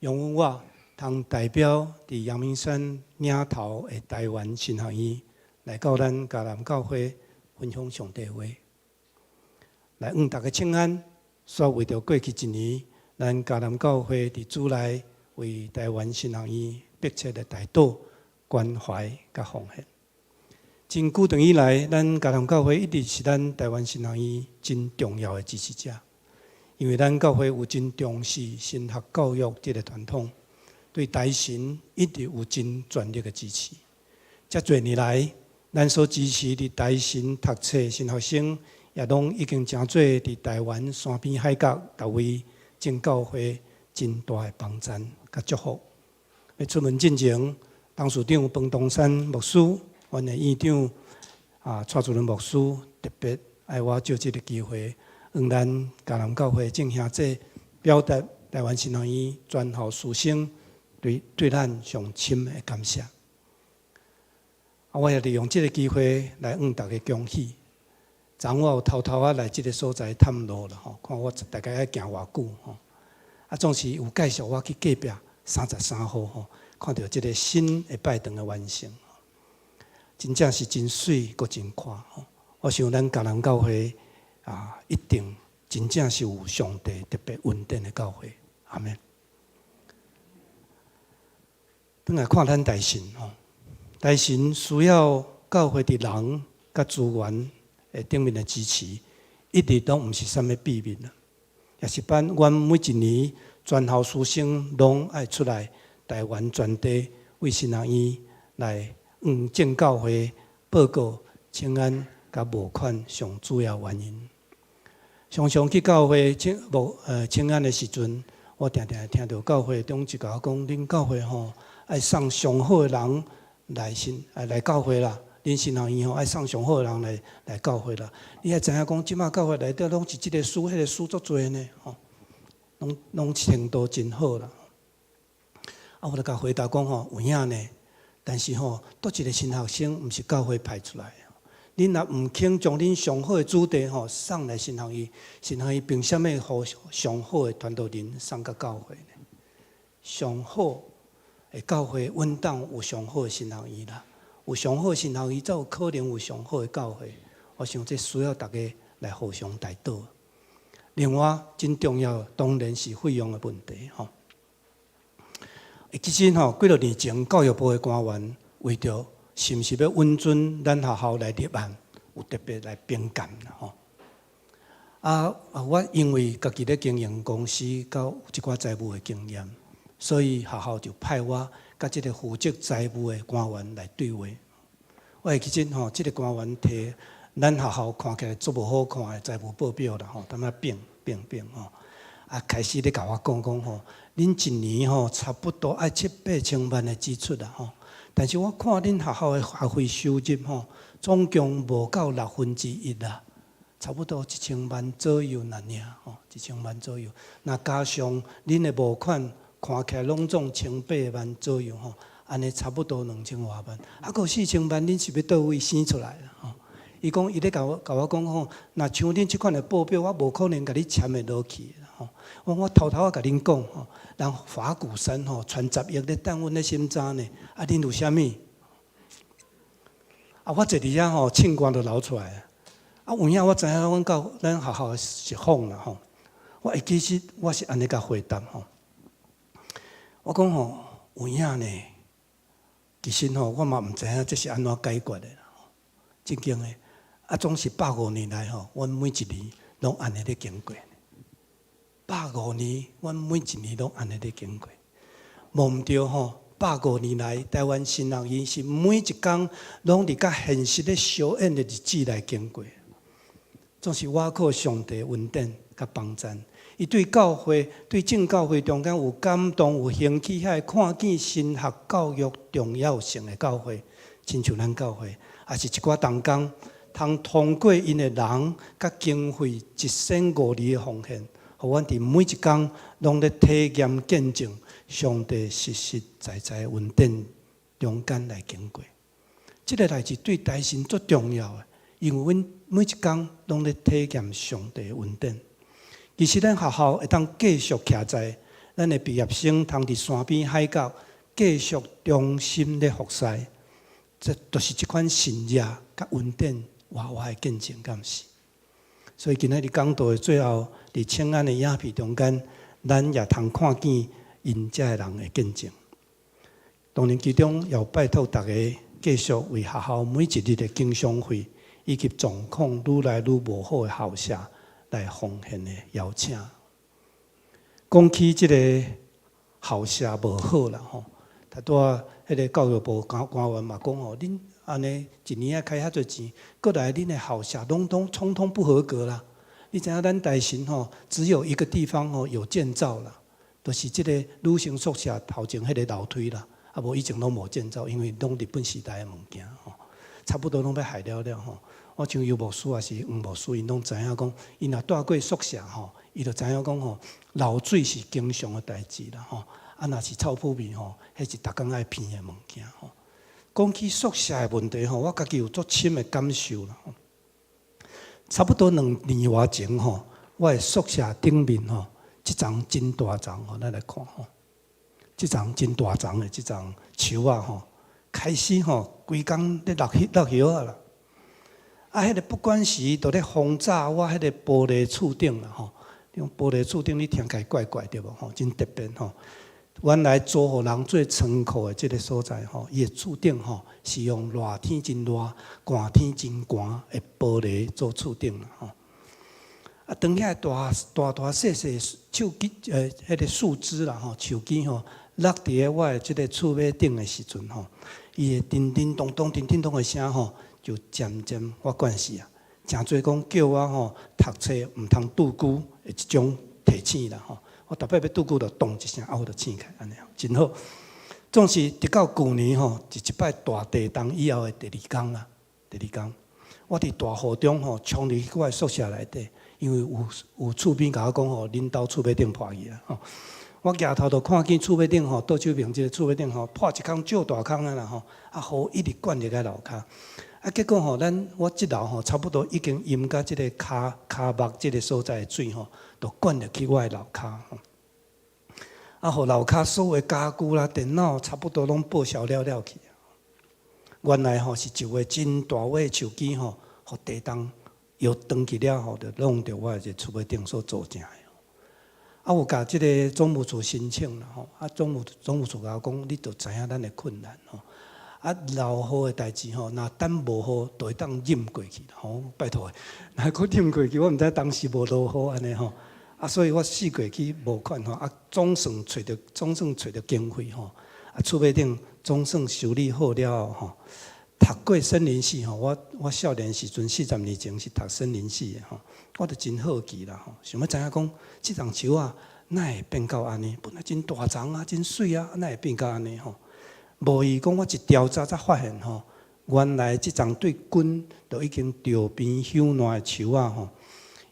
容許我通代表佇陽明山嶺頭的台灣神學院來到咱迦南教會分享上帝話。來向大家請安。煞為著過去一年，咱迦南教會佇主內為台灣神學院迫切的代禱、關懷佮奉獻。真久長以來，咱迦南教會一直是咱台灣神學院真重要的支持者，因為咱教會有真重視神學教育這个傳統，對台神一直有真全力的支持。遮濟年來，咱所支持佇台神讀冊神學生，也攏已經成做佇台灣山邊海角逐位正教會真大的幫贊佮祝福。欲出門進前，董事長彭東山牧師，阮的院長蔡主任牧師特別愛我藉這个機會，向咱迦南教會眾兄弟表達台灣神學院全校師生對咱上深的感謝。我也利用這个機會來向大家恭喜。昨昏我有偷偷仔來這个所在探路啦吼，看我大概愛行偌久吼。總是有介紹我去隔壁33號吼，看著這个新的拜堂的完成，真正是真媠，閣真闊吼。我想咱迦南教會一定真正是有上帝特別恩典的教會。阿們。轉來看咱台神吼，台神需要教會佇人佮資源的頂面的支持，一直攏毋是啥物秘密啦。也是按阮每一年全校師生攏愛出來台灣全地為神學院來向正教會報告請安佮募款上主要原因。常常去教會請安的時陣，我定定會聽著教會長執共我講，恁教會吼愛送上好的人來教會啦。恁神學院吼愛送上好的人來教會啦。你愛知影講，這馬教會內底攏是這个師、彼个師足濟呢，吼，攏程度真好啦。我就共回答講吼，有影呢，但是吼，佗一个神學生毋是教會派出來的。恁若毋肯將恁上好的子弟吼送來神學院，神學院憑啥物予上好的傳道人送到教會呢？上好的教會穩當有上好的神學院啦。有上好的神學院，才有可能有上好的教會。我想這需要大家來互相代禱。另外，真重要，當然是費用的問題吼。其實吼，幾若年前，教育部的官員為著是毋是欲允准咱學校來立案，有特別來評鑑啦吼。我因為家己咧經營公司，佮有一寡財務的經驗，所以學校就派我佮這个負責財務的官員來對話。我會記得吼，這个官員提咱學校看起來足無好看的財務報表啦吼，淡仔變變變吼。開始咧共我講講吼，恁一年吼差不多愛七八千萬的支出啦吼。但是我看恁學校的學費收入吼，總共無夠1/6啦，差不多1000萬左右爾爾吼，1000萬左右。若加上恁的募款，看起來攏總千八萬左右吼，按呢差不多2000外萬，閣有4000萬，恁是欲佗位生出來啦吼？伊講伊咧共我講吼，若像恁這款的報表，我無可能共你簽會落去吼。我偷偷仔共恁講吼，人法鼓山吼，傳10億咧等阮咧審查呢，恁有啥物？我坐佇遐吼，凊汗就流出來。有影我知影阮教咱學校是謊啦吼。我會記得我是按呢共回答吼。我講吼，有影呢，其實吼，我嘛毋知影這是按怎解決的啦。正經的，總是百五年來吼，阮每一年攏按呢咧經過。百五年，阮每一年攏按呢咧經過。無毋對吼，百五年來，台灣神學院是每一工攏佇佮現實咧相應的日子來經過。總是倚靠上帝恩典佮幫贊。伊對教會、對正教會中間有感動、有興趣，遐會看見神學教育重要性的教會，親像咱教會，也是一寡同工，通通過𪜶的人佮經費一仙五厘的奉獻，予阮佇每一工攏咧體驗見證上帝實實在在的恩典中間來經過。這个代誌對台神足重要的，因為阮每一工攏咧體驗上帝的恩典。其實咱學校會當繼續徛在咱的畢業生通佇山邊海角繼續忠心咧服侍，這就是這款神蹟佮恩典活活的見證，敢毋是？所以今仔日講道的最後，佇清安的影片中間，咱也通看見𪜶遮的人的見證。當然，其中也有拜託大家繼續為學校每一日的經常費以及狀況愈來愈無好的校舍來奉獻的邀請。講起這个校舍無好啦吼，拄拄彼个教育部官官員嘛講吼，恁按呢一年愛開遐濟錢，閣來恁的校舍攏總統統不合格啦。你知影咱大神吼，只有一個地方吼有建造啦，就是這个女生宿舍頭前彼个樓梯啦，啊無以前攏無建造，因為攏日本時代的物件吼，差不多攏欲害了了吼。我像尤牧師抑是黃牧師，𪜶攏知影講，𪜶若蹛過宿舍吼，伊就知影講吼，漏水是經常的代誌啦吼。啊，若是臭腐味吼，彼是逐工愛鼻的物件吼。講起宿舍的問題吼，我家己有足深的感受啦。差不多兩年外前吼，我的宿舍頂面吼，這叢真大叢吼，咱來看吼，這叢真大叢的這叢樹仔吼，開始吼，規工咧落葉落葉仔啦。啊，彼个不管是佇咧轟炸我彼个玻璃厝頂啦吼，用玻璃厝頂你聽起來怪怪對無吼？真特別吼。原來租予人做倉庫的這个所在吼，伊的厝頂吼是用熱天真熱、寒天真寒的玻璃做厝頂啦吼。啊，當遐大大大細細樹枝彼个樹枝啦吼，樹枝吼落佇咧我的這个厝尾頂的時陣吼，伊會叮叮咚咚、叮叮咚的聲吼，就漸漸我慣勢啊，誠濟講叫我吼讀冊毋通拄久的一種提醒啦吼。我逐擺欲拄久就咚一聲，啊我就醒起來按呢，真好。總是直到舊年吼，是一擺大地動以後的第二工啦，第二工，我佇大雨中吼衝入去我的宿舍內底，因為有有厝邊共我講吼，恁兜厝尾頂破去啊吼。我舉頭就看見厝尾頂吼，倒手邊這个厝尾頂吼破一空足大空的啦吼，啊雨一直灌入來樓跤。啊結果吼，咱我這樓吼差不多已經淹到這个跤跤目這个所在的水吼，就灌入去我的樓跤吼。啊，予樓跤所有家具啦、電腦差不多攏報銷了了去。原來吼是一位真大尾的樹枝吼，予地動搖斷去了後，就弄著我的這厝尾頂所造成的。啊，有共這个總務處申請啦吼，啊總務總務處共我講，你著知影咱的困難吼。啊，落雨的代誌吼，若等無雨，就會當淹過去吼。拜託，若閣淹過去，我毋知當時無落雨按呢吼。啊，所以我四界去募款吼，啊，總算揣著，總算揣著經費吼。啊，厝尾頂總算修理好了後吼。讀過森林系吼，我我少年時陣四十年前是讀森林系的吼，我就真好奇啦吼，想欲知影講這叢樹仔哪會變到按呢？本來真大叢啊，真媠啊，哪會變到按呢吼？無伊講，我一調查才發現吼，原來這叢對根都已經著邊朽爛的樹仔吼，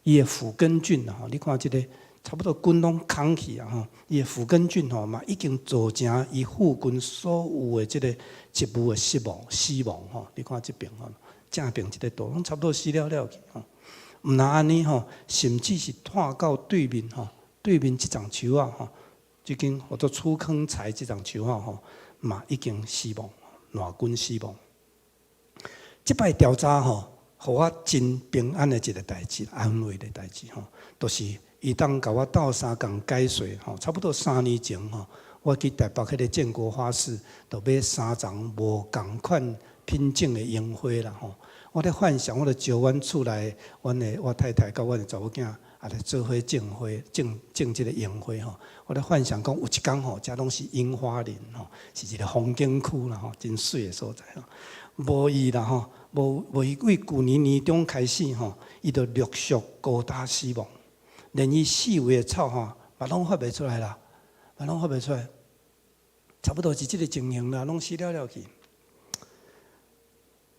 伊的腐根菌吼，你看這个差不多根攏空去啊吼，伊的腐根菌吼嘛已經造成伊附近所有的這个植物的死亡死亡吼，你看這爿吼，正爿這个圖攏差不多死了了去吼。毋但按呢吼，甚至是拖到對面吼，對面這叢樹仔吼，這間叫做楚坑柴這叢樹仔吼，嘛已經死亡，爛根死亡。這擺調查吼，予我真平安的一个代誌，安慰的代誌吼，就是伊當共我鬥相共解說吼，差不多三年前吼，我去台北彼个建國花市，就買三叢無仝款品種的櫻花啦吼。我咧幻想，我著招阮厝內，阮的我太太佮阮的查某囝，啊來做伙種花，種種這个櫻花吼。我咧幻想講，有一工吼，遮攏是櫻花林吼，是一个風景區啦吼，真媠的所在吼。無伊啦吼，無無伊對舊年年中開始吼，伊就陸續高達死亡，連伊四圍的草吼，嘛攏發袂出來啦，嘛攏發袂出來，差不多是這个情形啦，攏死了了去。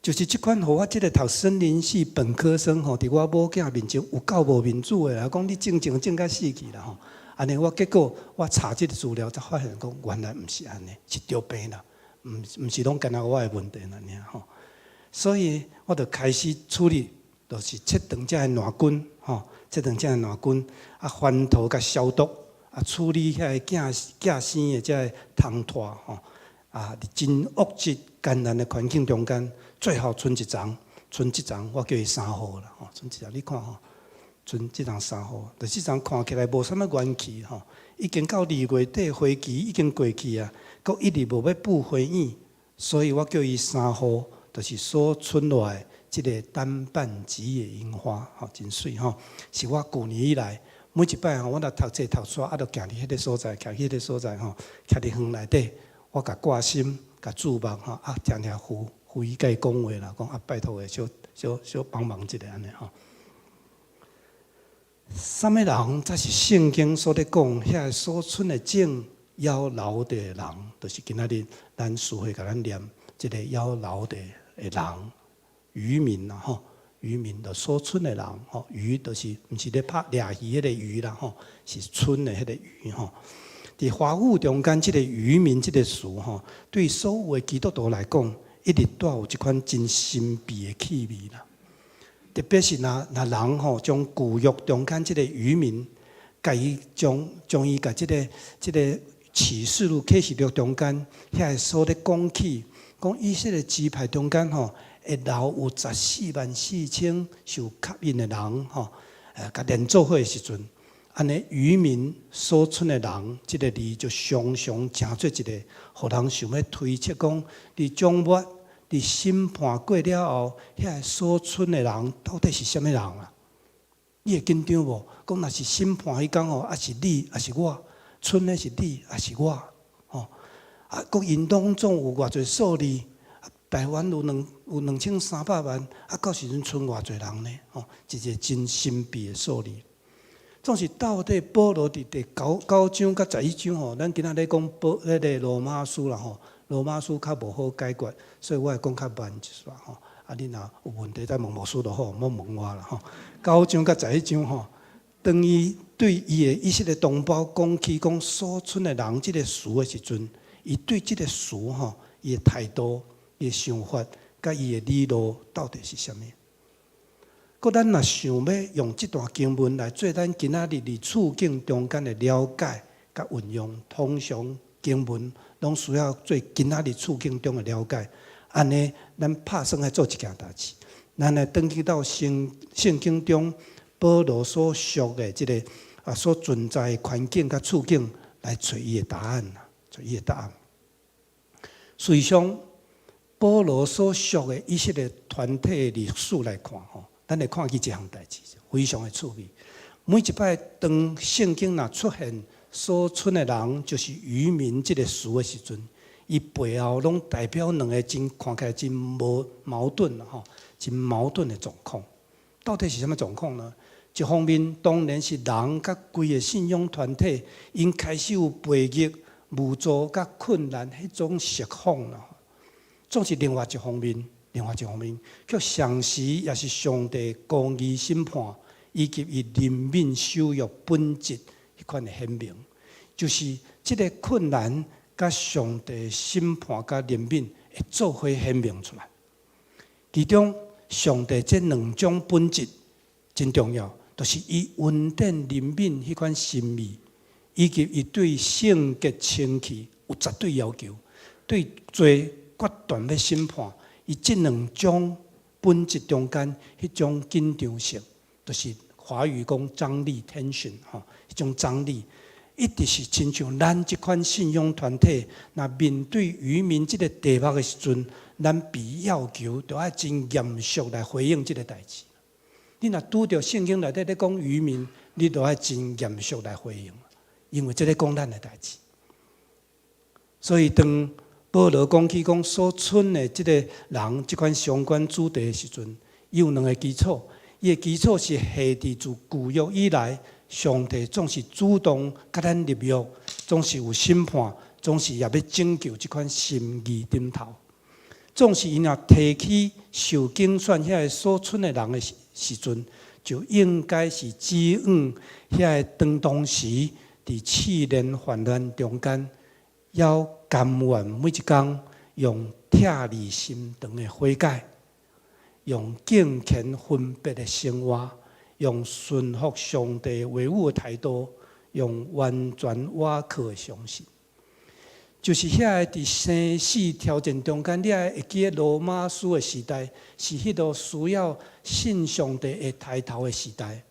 就是這款，予我這个讀森林系本科生吼，佇我某囝面前有夠無面子的啦，講你種種種甲死去啦吼。按呢，我結果我查這个資料才發現講，原來毋是按呢，是著病啦，毋毋是攏干焦我的問題爾吼。所以我就開始處理，就是切斷這个爛根吼，切斷這个爛根，啊翻土共消毒，啊處理遐个寄寄生的這个蟲蟥吼，啊佇真惡質艱難的環境中間。最後賰一叢，賰這叢，我叫伊三號啦吼，賰一叢，你看吼，賰這叢三雨，就這叢看起來無啥物元氣吼，已經到二月底花期已經過去啊，閣一直無欲布花湧，所以我叫伊三雨，就是所賰落來這个單瓣紫野櫻花，吼，真媠吼，是我舊年以來每一擺吼，我若讀冊讀煞，啊，就行佇彼个所在，徛彼个所在吼，徛佇園內底，我共掛心，共注目吼，啊，定定呼呼伊共伊講話啦，講啊，拜託的，小小小幫忙一下按呢吼。啥物人才是聖經所咧講，遐个所賰的種猶留的人，就是今仔日咱書會共咱念這个猶留的人，漁民啦吼，漁民就所賰的人吼，漁就是毋是咧拍掠魚彼个魚啦吼，是賰的彼个漁吼。佇華語中間，這个漁民這个詞吼，對所有的基督徒來講，一直帶有這款真神秘的氣味啦。特別是若若人吼，將舊約中間這个漁民，共伊將將伊共這个這个啟示錄啟示錄中間，遐个所咧講起，講以色列支派中間吼，會留有14萬4千受吸引的人吼，共連做伙的時陣，按呢漁民所賰的人，這个字就常常成做一个，予人想欲推測講，佇終末佇審判過了後，遐个所賰的人到底是啥物人啊？你會緊張無？講若是審判彼工吼，抑是你，抑是我，賰的是你，抑是我？吼啊！閣𪜶攏總有偌濟數字？台灣有2300萬，啊，到時陣賰偌濟人呢？吼，一个真神秘的數字。總是到底保羅佇第九章佮11章吼，咱今仔咧講保彼个羅馬書啦吼，羅馬書較無好解決，所以我會講較慢一寡吼。啊，你若有問題再問牧師就好，莫問我啦吼。九章佮十一章吼，當伊對伊的以色列同胞講起講所賰的人這个詞的時陣，伊對這个詞吼，伊的態度、伊的想法，佮伊的理路到底是啥物？閣咱若想欲用這段經文來做咱今仔日佇處境中間的了解佮運用，通常經文攏需要做今仔日處境中的了解。按呢，咱拍算愛做一件代誌，咱來轉去到聖聖經中保羅所屬的這个啊所存在的環境佮處境來揣伊的答案，揣伊的答案。事實上，保羅所屬的以色列團體的歷史來看，吼，咱會看見一項代誌，非常的趣味。每一擺當聖經若出現所賰的人就是漁民這个詞的時陣，伊背後攏代表兩个真看起來真無矛盾吼，真矛盾的狀況。到底是啥物狀況呢？一方面當然是人佮規个信仰團體，𪜶開始有背逆、無助佮困難彼種釋放啦。總是另外一方面，另外一方面，卻同時也是上帝公義審判以及伊憐憫守約本質彼款的顯明，就是這个困難佮上帝審判佮憐憫會做伙顯明出來。其中，上帝這兩種本質真重要，就是伊恩典憐憫彼款心意，以及伊對聖潔清氣有絕對要求，對罪決斷欲審判，伊這兩種本質中間彼種緊張性，就是華語講張力 tension 吼，彼種張力，一直是親像咱這款信仰團體，若面對漁民這个題目的時陣，咱被要求著愛真嚴肅來回應這个代誌。你若拄著聖經內底咧講漁民，你著愛真嚴肅來回應，因為這咧講咱的代誌。所以當保羅講起講所賰的這个人，這款相關主題的時陣，伊有兩个基礎。伊的基礎是下佇自舊約以來，上帝總是主動共咱立約，總是有審判，總是也欲拯救這款心意頂頭。總是伊若提起受揀選遐个所賰的人的時陣，就應該是指向遐个當當時佇試煉患難中間，猶甘願每一工用拆裂心腸的悔改，用敬虔分別的生活，用順服上帝話語的態度，用完全倚靠的相信。就是遐個佇生死挑戰中間，你愛會記得羅馬書的時代，是彼個需要信上帝會抬頭的時代。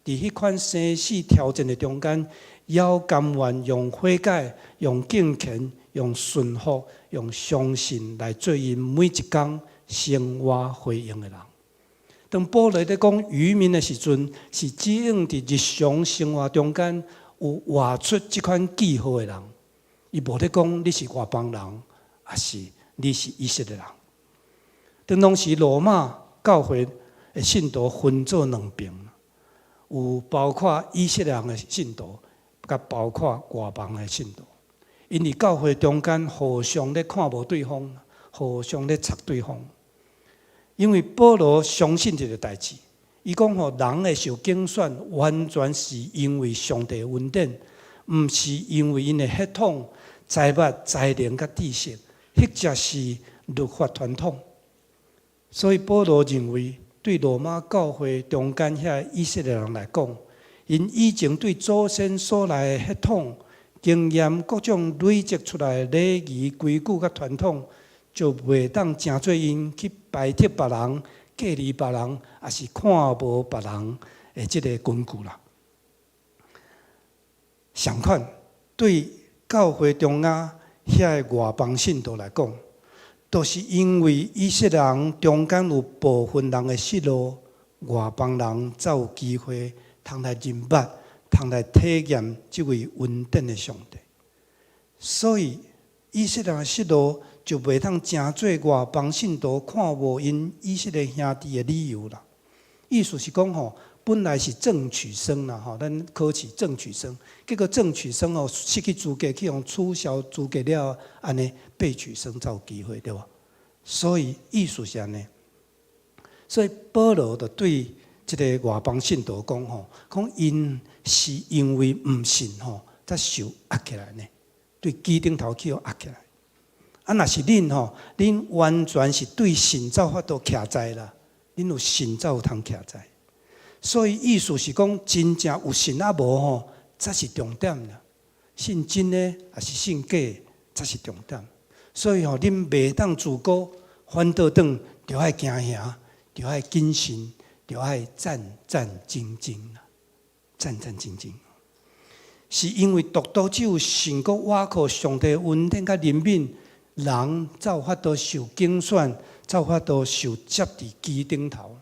佇彼款生死挑戰的中間，猶甘願用悔改、用敬虔、用順服、用相信來做𪜶每一工生活回應的人。當保羅咧講愚民的時陣，是指向佇日常生活中間有活出這款記號的人。伊無咧講你是外邦人，抑是你是以色列人。當當時羅馬教會的信徒分做兩邊，有包括以色列人的信徒，佮包括外邦的信徒。𪜶佇教會中間互相咧看無對方，互相咧插對方。因為保羅相信一個代誌，伊講吼，人會受揀選，完全是因為上帝恩典，毋是因為𪜶的血統、財物、才能佮知識，或者是律法傳統。所以保羅認為，對羅馬教會中間遐以色列人來講，𪜶以前對祖先所來的血統、經驗、各種累積出來的禮儀、規矩佮傳統，就袂當成做𪜶去排斥別人、隔離別人，抑是看無別人的這个根據啦。相款，對教會中間遐个外邦信徒來講，就是因為以色列人中間有部分人的失落，外邦人才有機會通來認捌、通來體驗這位恩典的上帝。所以以色列人的失落就袂當成做外邦信徒看無𪜶以色列兄弟的理由啦。意思是講吼，本來是正取生啦，吼，咱考試正取生，結果正取生哦失去資格，去予取消資格了，按呢備取生才有機會，對無？所以意思是按呢。所以保羅就對這个外邦信徒講吼，講𪜶是因為毋信吼，才受壓起來呢，對基頂頭去予壓起來。啊，若是恁吼，恁完全是對信才有法度徛在啦，恁有信才有通徛在。所以意思是講，真正有信抑無吼，才是重點啦。信真的抑是信假的，才是重點。所以吼，恁袂當自高，反倒轉，著愛驚嚇，著愛謹慎，著愛戰戰兢兢啦，戰戰兢兢。是因為獨獨只有信閣倚靠上帝恩典佮憐憫，人才有法度受揀選，才有法度受接佇基頂頭。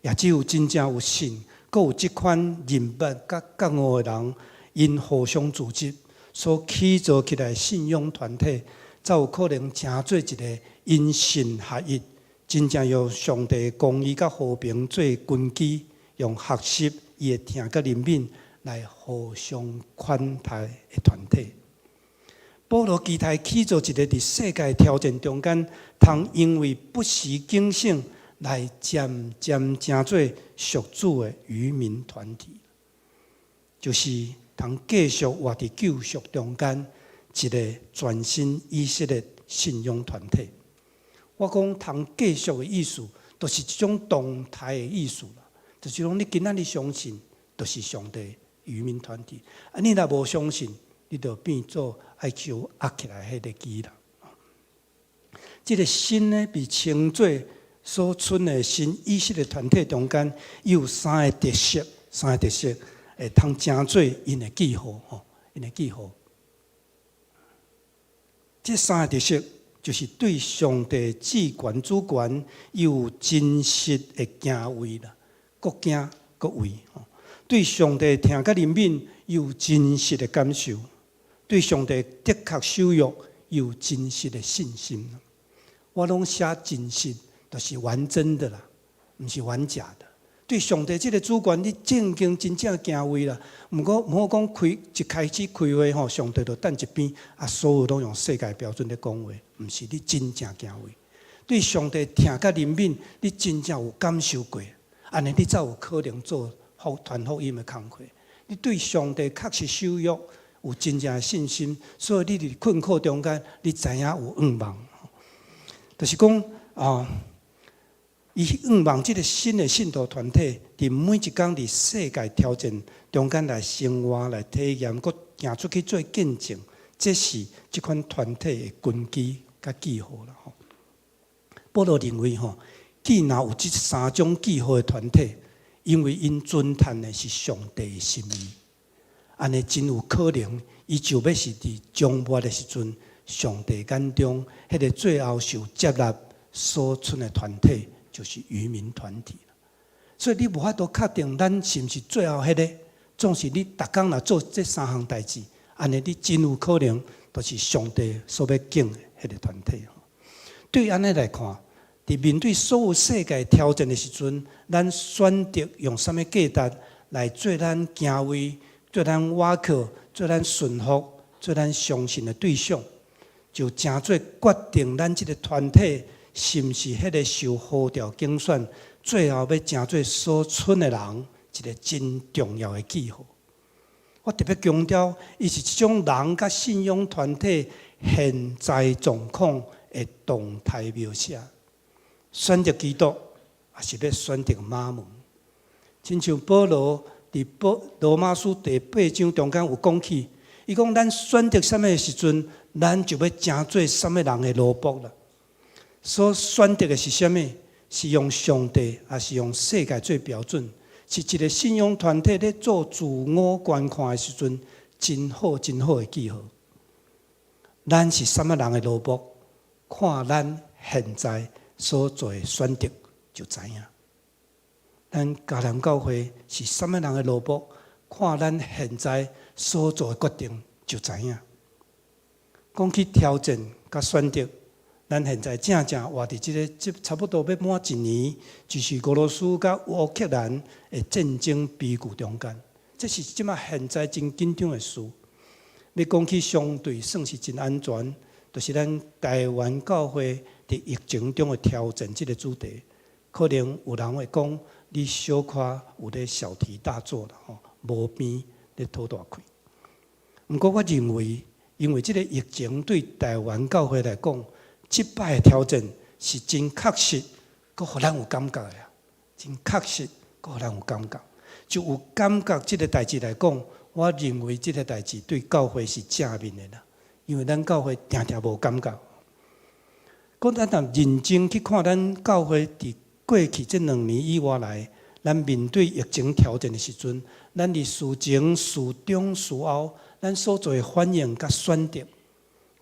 也只有真正有信，閣有這款認捌佮覺悟的人，𪜶互相組織所起造起來信仰團體，才有可能成做一个因信合一，真正用上帝公義佮和平做根基，用學習伊的疼佮憐憫來互相款待的團體。保羅期待起造一个佇世界挑戰中間，通因為不時警醒來漸漸成做屬主的愚民團體，就是通繼續活佇救贖中間一个全新以色列信仰團體。我講通繼續的意思，就是一種動態的意思啦。就是講你今仔日相信，就是上帝愚民團體。啊，你若無相信，你就變做愛受壓起來彼个基啦。這个新呢，被稱做所賰的新以色列團體中間，有三个特色，三个特色會通成做𪜶的記號吼，𪜶的記號。這三个特色就是對上帝至懸主權有真實的敬畏啦，閣驚閣畏吼。對上帝疼佮憐憫有真實的感受，對上帝的確守約有真實的信心。我攏寫真實，就是玩真的啦，毋是玩假的。對上帝這个主權，你正經真正敬畏啦。毋過毋好講開一開始開會吼，上帝就等一邊，啊，所有攏用世界標準咧講話，毋是你真正敬畏。對上帝疼佮憐憫，你真正有感受過，按呢你才有可能做福傳福音的工課。你對上帝確實守約，有真正的信心，所以你佇困苦中間，你知影有向望。就是講啊，伊向望這个新的信徒團體，佇每一工佇世界挑戰中間來生活、來體驗，閣行出去做見證，這是這款團體的根基佮記號啦。保羅認為吼，既若有這三種記號的團體，因為𪜶遵趁的是上帝的心意。按呢真有可能，伊就欲是佇終末的時陣，上帝眼中彼个最後受接納所剩的團體，就是漁民團體。所以你無法度確定咱是毋是最後彼个，總是你逐工若做這三項代誌，按呢你真有可能就是上帝所欲揀的彼个團體。對按呢來看，佇面對所有世界挑戰的時陣，咱選擇用啥物價值來做咱敬畏、做咱倚靠、做咱順服、做咱相信的對象，就成做決定咱這个團體是毋是彼个受呼召揀選，最後欲成做所剩的人一个真重要的記號。我特別強調，伊是一種人佮信仰團體現在狀況的動態描寫。選擇基督，抑是欲選擇瑪門？親像保羅佇保羅馬書第八章中間有講起，伊講咱選擇啥物的時陣，咱就欲成做啥物人的奴僕啦。所選擇的是啥物？是用上帝，抑是用世界做標準？是一个信仰團體咧做自我觀看的時陣，真好真好的記號。咱是啥物人的奴僕？看咱現在所做的選擇就知影。咱迦南教會是啥物人的奴僕？看咱現在所做的決定就知影。講起挑戰佮選擇，咱現在正正活佇這个這差不多欲滿一年，就是俄羅斯佮烏克蘭的戰爭悲劇中間，這是這馬現在真緊張的事。欲講起相對算是真安全，就是咱台灣教會佇疫情中的挑戰這个主題，可能有人會講你小可有咧小題大做啦吼，無邊咧討大氣。毋過我認為，因為這个疫情對台灣教會來講，這擺的挑戰是真確實，閣予咱有感覺的啊！真確實，閣予咱有感覺。就有感覺這个代誌來講，我認為這个代誌對教會是正面的啦，因為咱教會定定無感覺。講咱若認真去看咱教會佇過去這兩年以外來，咱面對疫情挑戰的時陣，咱佇事前、事中、事後，咱所做的反應佮選擇，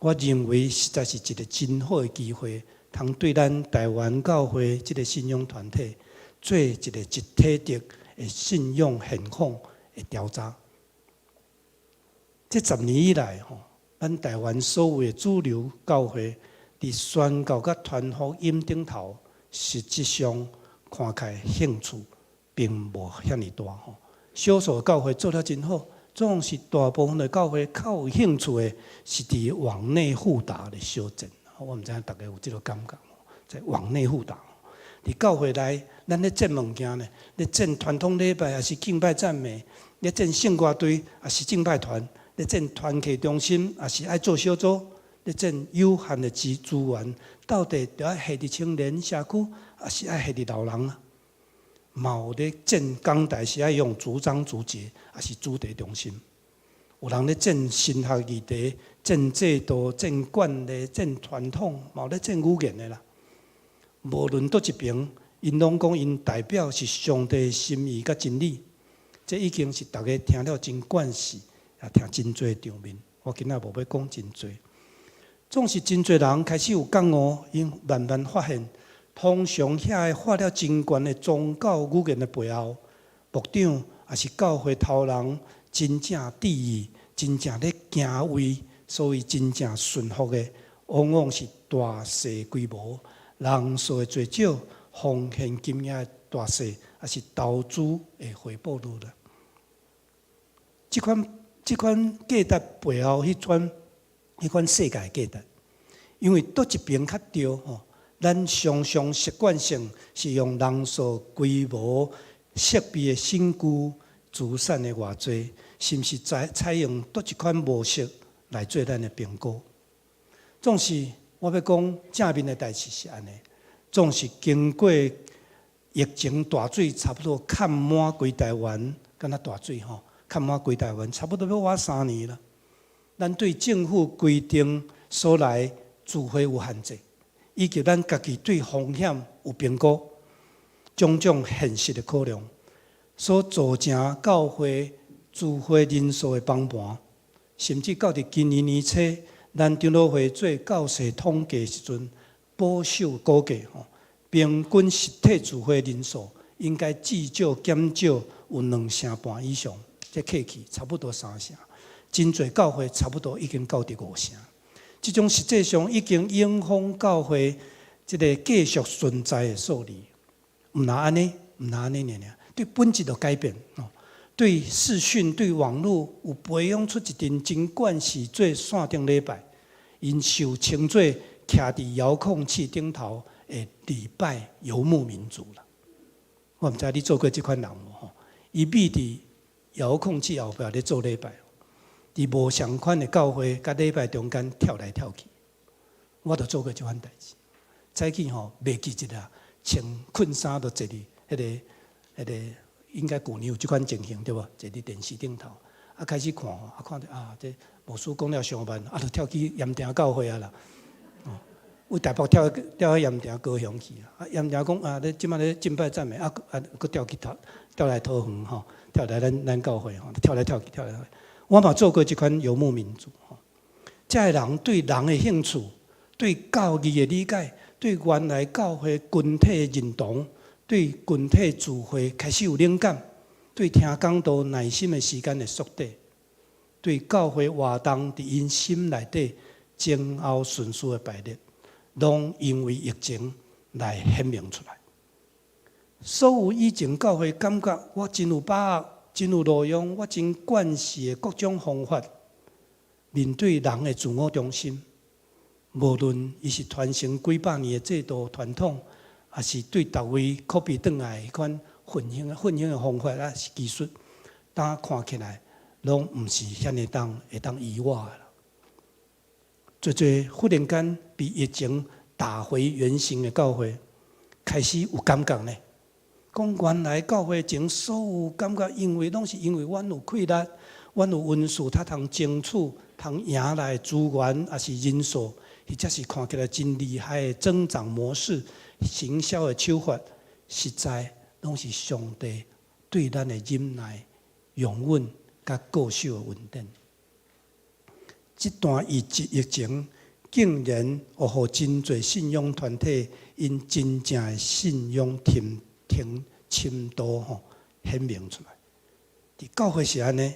我認為實在是一个真好的機會，通對咱台灣教會這个信仰團體做一个集體的信仰現況的調查。這10年以來，吼，咱台灣所有的主流教會，佇宣教佮傳福音頂頭，實質上看起來興趣並無遐爾大吼。少數教會做得真好，總是大部分的教會較有興趣的是佇網內互打的相戰。我毋知影大家有這个感覺無？在網內互打，佇教會內，咱咧爭物件呢？咧爭傳統禮拜，抑是敬拜讚美？咧爭聖歌隊，抑是敬拜團？咧爭團契中心，抑是愛做小組？咧爭有限的資源，到底著愛下佇青年社區，抑是愛下佇老人啊？嘛有咧爭講台是愛用組長組節，抑是主題中心？有人咧爭神學議題、爭制度、爭慣例、爭傳統，嘛有咧爭語言的啦。無論佗一爿，𪜶攏講𪜶代表是上帝心意佮真理，這已經是逐家聽了真慣勢，也聽真濟場面。我今仔無欲講真濟，總是真濟人開始有覺悟，𪜶慢慢發現，通常遐个發了真懸的宗教語言的背後，牧長抑是教會頭人真正致意、真正咧敬畏，所以真正順服的，往往是大細規模、人數的濟少、奉獻金額大細，抑是投資的回報率啦。這款價值背後，彼款世界價值，因為佗一爿較對吼，咱常常習慣性是用人數規模、設備的新舊、資產的偌濟，是毋是採用佗一款模式來做咱的評估？總是我欲講正面的代誌是按呢，總是經過疫情大水，差不多崁滿規台灣，敢若大水吼，崁滿規台灣，差不多欲倚3年啦。咱對政府規定所來聚會有限制，以及咱家己對風險有評估，種種現實的考量，所造成教會聚會人數的崩盤，甚至到佇今年年初，咱長老會做教士統計時陣，保守估計吼，平均實體聚會人數應該至少減少有兩成半以上，這計起差不多三成。真濟教會差不多已經到佇五成。這種實際上已經影響教會這个繼續存在的數字。毋但按呢，毋但按呢爾爾，對本質就改變哦。對視訊、對網路有培養出一陣真慣勢做線頂禮拜，𪜶受稱做徛佇遙控器頂頭的禮拜遊牧民族啦。我毋知你做過這款人無吼？伊覕佇遙控器後壁咧做禮拜，佇無仝款的教會佮禮拜中間跳來跳去，我都做過這款代誌。早起吼袂記得啊，穿困衫就坐佇彼个，應該舊年有這款情形對無？坐佇電視頂頭，啊開始看，啊看著啊這牧師講了傷慢，啊就跳去鹽埕教會啊啦。哦，為台北跳去鹽埕高雄去啊！鹽埕講啊，你這擺咧敬拜讚美，啊閣跳去桃跳來桃園吼，跳來咱教會吼，跳來跳去，跳來跳去。我嘛做過這款遊牧民族吼，這个人對人的興趣，對教義的理解，對原來教會群體的認同，對群體聚會開始有冷感，對聽講道耐心的時間的縮短，對教會活動佇𪜶心內底前後順序的排列，攏因為疫情來顯明出來。所有以前教會感覺我真有把握、真有路用、我真慣勢的各種方法，面對人的自我中心，無論伊是傳承幾百年的制度傳統，抑是對逐位 copy 轉來彼款奮興的方法抑是技術，當看起來攏毋是遐爾當會當依倚的啦。濟濟忽然間被疫情打回原形的教會，開始有感覺呢。講原來教會前所有感覺，因為攏是因為阮有氣力，阮有恩賜，較通爭取，通贏來資源，抑是人數，或者是看起來真厲害的增長模式、行銷的手法，實在攏是上帝對咱的忍耐、容忍佮固守的恩典。這段疫情竟然予真濟信仰團體𪜶真正的信仰深度吼顯明出來。佇教會是按呢，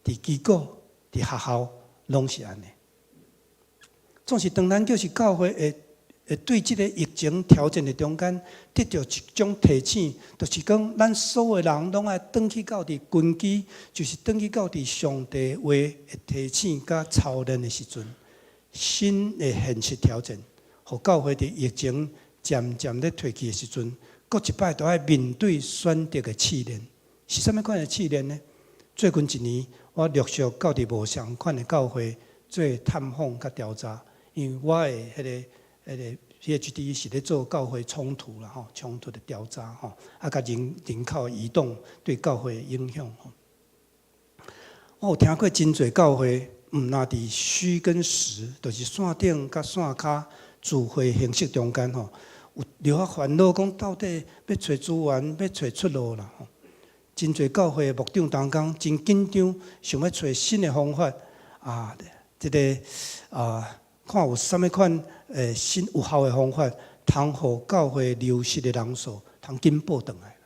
佇機構、佇學校攏是按呢。總是當咱叫是教會會對這个疫情挑戰的中間，得著一種提醒，就是講咱所有人攏愛轉去到佇根基，就是轉去到佇上帝話的提醒佮操練的時陣，新的現實挑戰，予教會佇疫情漸漸咧退去的時陣，閣一擺都愛面對選擇的試煉。是啥物款的試煉呢？最近一年，我陸續到佇無仝款的教會做探訪佮調查，因為我的彼個 PhD 是咧做教會衝突啦吼，衝突的調查吼，啊，佮人口移動對教會的影響吼。我有聽過真濟教會，毋但佇虛跟實，就是線頂佮線跤聚會形式中間吼，有著愛煩惱講到底欲揣資源，欲揣出路啦吼。真濟教會的牧長同工真緊張，想欲揣新的方法啊，這个啊，看有啥物款新有效的方法，通予教會流失的人數通緊報轉來。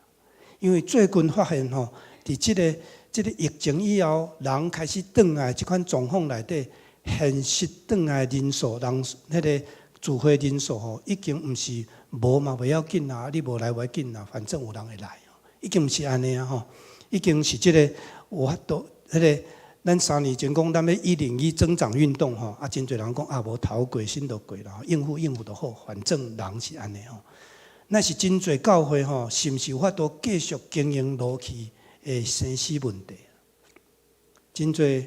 因為最近發現吼，佇這个疫情以後，人開始轉來這款狀況內底，現實轉來人數，人彼个聚會人數吼，已經毋是無嘛袂要緊啊，你無來無要緊啊，反正有人會來，已經毋是按呢啊吼，已經是這个有法度，彼个咱3年前講咱欲101增長運動吼，啊，真濟人講啊，無頭過身就過啦，應付應付就好，反正人是按呢吼。那是真濟教會吼，是毋是有法度繼續經營落去的生死問題？真濟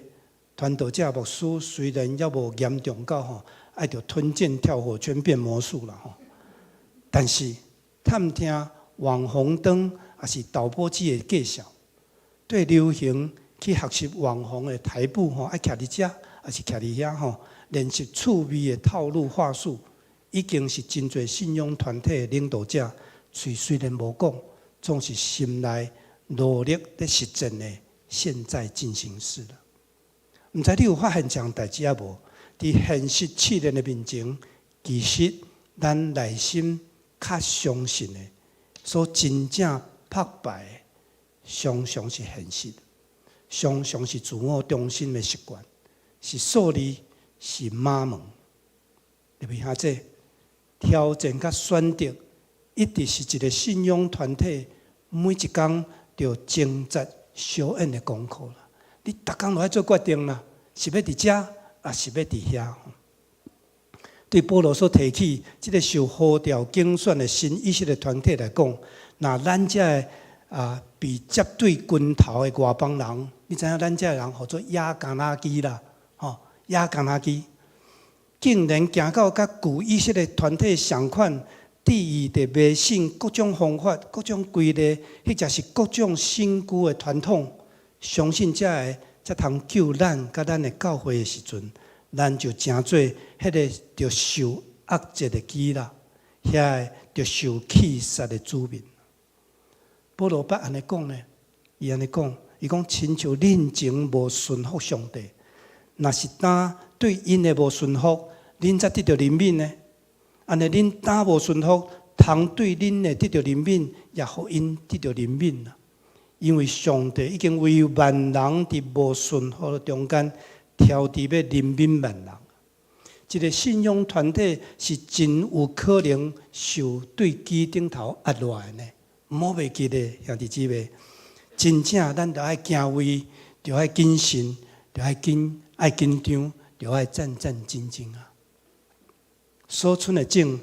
傳道者牧師雖然猶無嚴重到吼，愛著吞劍跳火圈變魔術啦吼，但是探聽網紅燈抑是導播機的介紹，對流行去學習網紅的台步吼，愛徛佇遮，抑是徛佇遐吼，練習趣味的套路話術，已經是真濟信仰團體的領導者，喙雖然無講，總是心內努力咧實踐的現在進行式啦。毋知你有發現這項代誌抑無？佇現實試煉的面前，其實咱內心較相信的，所真正拍敗的，常常是現實，常常是自我中心的習慣，是數字，是馬門。特別兄弟，挑戰佮選擇，一直是一個信仰團體每一工著掙扎相應的功課啦。你逐工都愛做決定啦，是欲佇遮，抑是欲佇遐？對保羅所提起這个受呼召揀選的新以色列團體來講，若咱遮的被接對拳頭的外邦人，你知影咱遮的人號做野橄欖枝啦，吼，野橄欖枝，竟然行到佮舊以色列團體仝款，致意佇迷信各種方法、各種規例，或者是各種新舊的傳統，相信這个才通救咱佮咱的教會的時陣，咱就成做彼个著受壓制的枝啦，遐個著受棄殺的子民。保羅捌按呢講呢，伊按呢講，伊講親像恁前無順服上帝，若是今對𪜶的無順服，恁才得著憐憫呢？按呢恁今無順服，通對恁的得著憐憫，也予𪜶得著憐憫啦。因為上帝已經為萬人佇無順服的中間，挑佇欲憐憫萬人。一个信仰團體是真有可能受對枝頂頭壓落來的呢。毋好袂記得，兄弟姊妹，真正咱著愛敬畏，著愛謹慎，著愛緊愛緊張，著愛戰戰兢兢啊！所存的種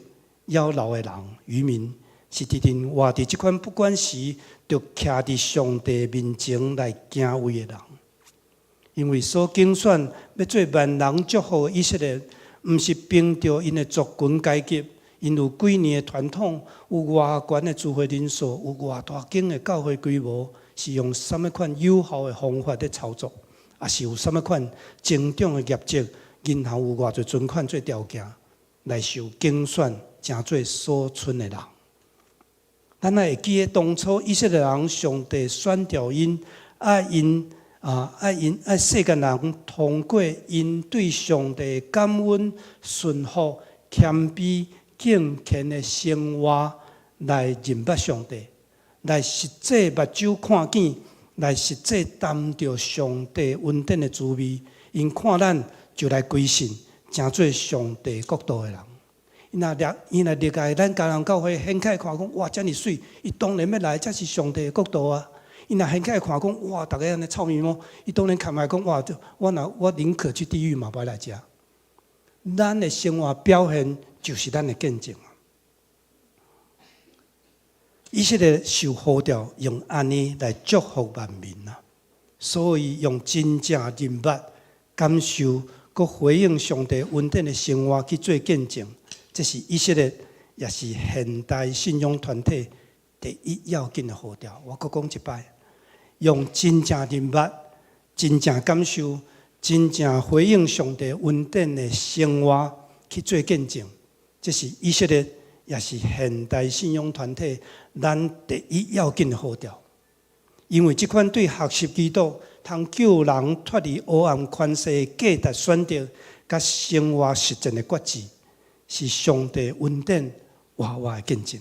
枵老的人漁民，是直直活佇這款不管時，著徛佇上帝面前來敬畏的人。因為所揀選欲做萬人祝福的以色列，毋是憑著𪜶的族群階級，𪜶有幾年的傳統，有偌懸的聚會人數，有偌大間的教會規模，是用啥物款有效的方法佇操作，抑是有啥物款增長的業績，銀行有偌濟存款做條件，來受揀選，成做所剩的人。咱愛會記得當初以色列人，上帝選召𪜶，愛𪜶啊，愛𪜶愛世間人通過𪜶對上帝感恩、順服、謙卑、敬虔的生活來認捌上帝，來實際目睭看見，來實際擔著上帝恩典的滋味。𪜶看咱就來歸信，成做上帝國度的人。𪜶若入來咱迦南教會，掀開看講，哇，遮爾媠，伊當然欲來，這是上帝的國度啊！𪜶若掀開看講，哇，逐家按呢臭咪毛，伊當然看來講，哇，我若我寧可去地獄嘛，無愛來遮。咱的生活表現就是咱的見證。以色列受呼召用按呢來祝福萬民啊，所以用真正認捌、感受、閣回應上帝恩典的生活去做見證，這是以色列，也是現代信仰團體第一要緊的呼召。我閣講一擺，用真正認捌、真正感受、真正回應上帝恩典的生活去做見證，這是以色列，也是現代信仰團體咱第一要緊的呼召。因為這款對學習基督通救人脫離黑暗權勢的價值選擇，佮生活實踐的決志，是上帝恩典活活的見證。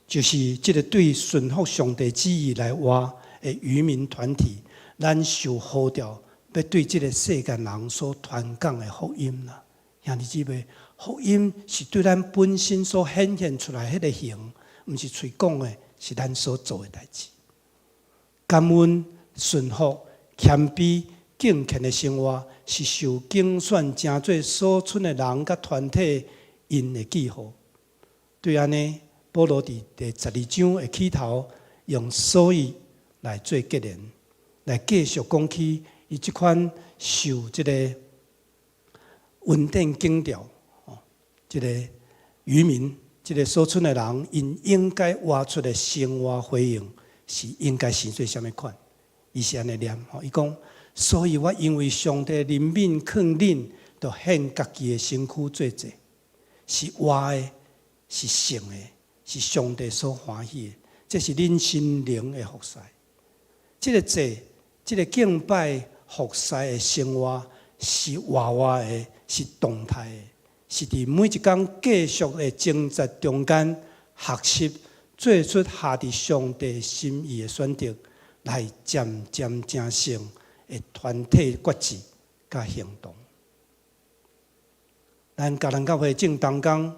就是這个對順服上帝旨意來活的漁民團體，咱受呼召，欲對這个世間人所傳講的福音啦。兄弟姊妹，福音是對咱本身所顯現出來彼个形，毋是喙講的，是咱所做的代誌。感恩、順服、謙卑、敬虔的生活，是受揀選成做所剩的人佮團體𪜶的記號。對按呢，保羅佇第12章的起頭，用所以來做結連，來繼續講起伊這款受這个恩典揀召，這个漁民，這个所剩的人，𪜶應該活出的生活回應，是應該生做啥物款？伊是按呢念，吼，伊講，所以我因為上帝憐憫勸恁，著獻家己的身軀做祭，是活的，是聖的，是上帝所歡喜的，這是恁心靈的服侍。這个祭，這个敬拜服侍的生活是活活的，是動態的，是佇每一工繼續的掙扎中間學習，做出合佇上帝心意的選擇，來漸漸成聖的團體決志佮行動。咱迦南教會正同工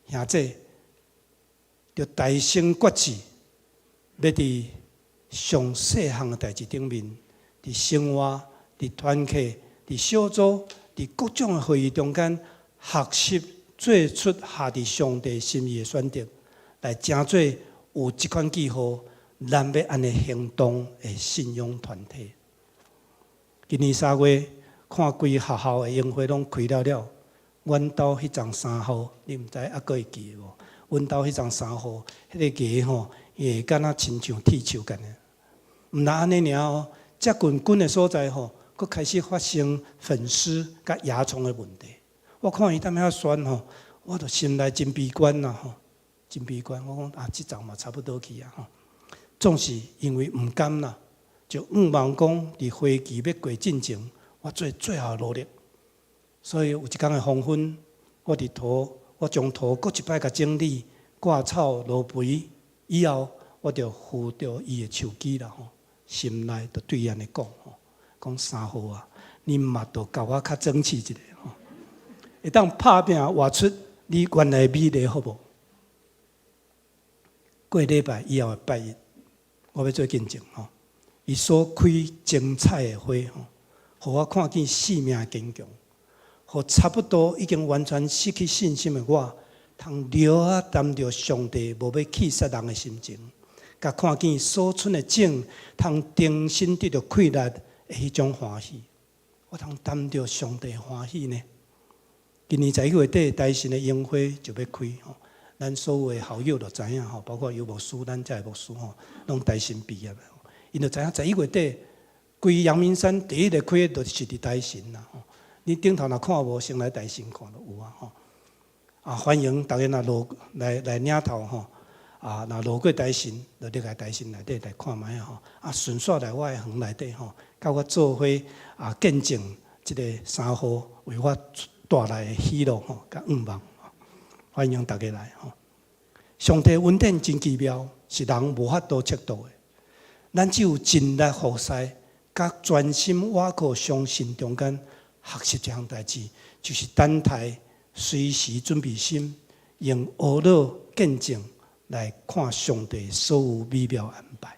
兄姊，著大聲決志，欲佇上細項的代誌頂面，佇生活、佇團契、佇小組、佇各種的會議中間，學習做出合佇上帝心意的選擇，來成做有這款記號，咱欲按呢行動的信仰團體。今年3月，看規學校的營會攏開了了，阮兜彼叢三號，你毋知猶閣會記得無？阮兜彼叢三號，彼个芽吼，伊會敢若親像鐵樹共的。毋但按呢爾哦，遮近根的所在吼，閣開始發生粉螄佮蚜蟲的問題。我看伊踮遐旋吼，我就心內真悲觀啦吼，真悲觀。我講啊，這叢嘛差不多去啊吼。總是因為毋甘啦，就向望講佇花期欲過進前，我做最後努力。所以有一工的黃昏，我佇土，我將土閣一擺共整理，割草落肥以後，我就扶著伊的樹枝啦吼，心內就對伊按呢講吼，講三號啊，你嘛著共我較爭氣一下吼，會當拍拚活出你原來美麗好無？過禮拜以後的拜日，我欲做見證吼，伊所開精彩的花吼，予我看見生命的堅強。予差不多已經完全失去信心的我，通著仔擔著上帝無欲棄殺人的心情，共看見所存的種通重新得著氣力的彼種歡喜，我通擔著上帝歡喜呢。今年11月底，台新的櫻花就欲開吼，咱所有的校友就知影吼，包括尤牧師，咱遮的牧師吼，攏台新畢業的，𪜶就知影11月底，規陽明山第一个開的就是佇台新啦吼。你頂頭若看無，先來台新看就有啊吼。啊，歡迎逐家若路來來嶺頭吼，啊，若路過台新，就入來台新內底來看覓吼。啊，順紲來我的園內底吼，佮我做伙啊，見證這个三號為我帶來的喜樂吼，佮向望。歡迎逐家來吼。上帝恩典真奇妙，是人無法度測度的。咱只有盡力服侍，佮專心倚靠相信中間。學習這項代誌，就是等待隨時準備心，用呵咾見證來看上帝所有美妙安排。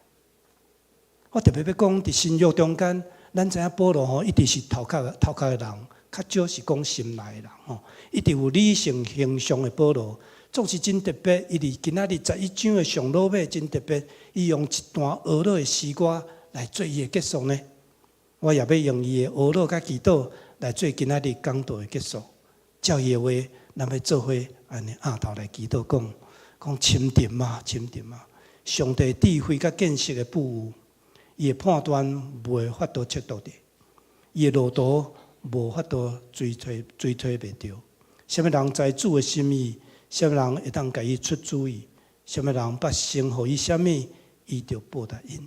我特別欲講，佇新約中間，咱知影保羅吼，一直是頭殼頭殼的人，較少是講心內的人吼。一直有理性形象的保羅，總是真特別。伊佇今仔日11章的上落尾真特別，伊用一段呵咾的詩歌來做伊的結束呢。我也欲用伊的呵咾佮祈禱來做今仔日講道的結束。照伊的話，咱欲做伙按呢徛頭來祈禱，講講深沉啊，深沉啊！上帝智慧佮見識的富有，伊的判斷無法度測度的，伊的路途無法度追推追推袂著。啥物人知主的心意？啥物人會當共伊出主意？啥物人捌承予伊啥物，伊就報答𪜶。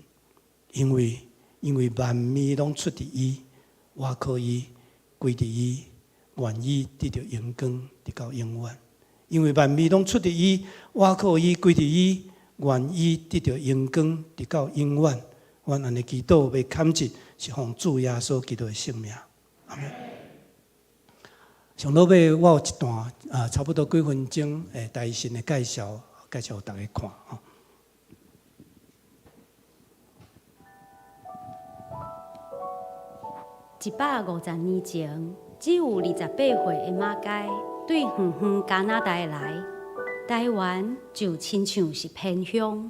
因為因為萬物攏出佇伊，倚靠伊，歸佇伊，願伊得著榮光，直到永遠。因為萬物攏出佇伊，倚靠伊，歸佇伊，願伊得著榮光，直到永遠。阮按呢祈禱，欲坎節，是奉主耶穌基督的聖名。阿們。上落尾我有一段啊，差不多幾分鐘的台新的介紹，介紹予逐家看吼。150年前，只有28歲的馬偕對遠遠加拿大來，台灣就親像是偏鄉。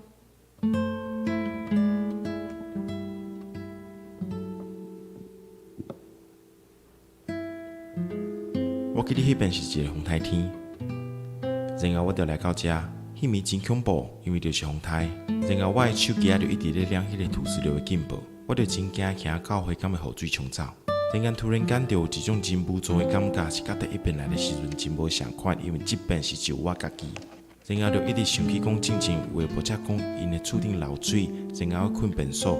我記得彼邊是一个風颱天，然後我就來到遮，彼暝真恐怖，因為就是風颱。然後我的手機仔就一直咧亮彼个土石流的警報，我就真驚去教會敢會予水沖走。突然間突然間就有一種真無助的感覺，是佮第一遍來的時陣真無仝款，因為這遍是只有我家己。然後就一直想起講進前有的牧者講𪜶的厝頂漏水，然後去睏便所。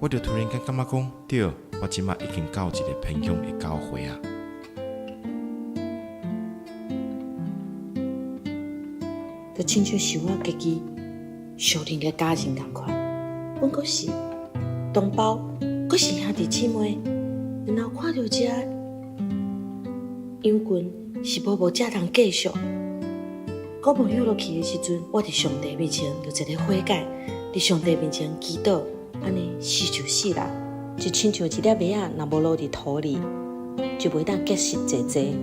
我就突然間感覺講，對，我這馬已經到一个偏鄉的教會啊。就親像是我家己相認的家人仝款，阮閣是同胞，閣是兄弟姊妹。然後看著這羊群是無無遮通繼續。閣無休落去的時陣，我佇上帝面前就一个悔改，佇上帝面前祈禱，按呢死就死啦，就親像一粒麥仔，若無落佇土裡，就袂當結實濟濟。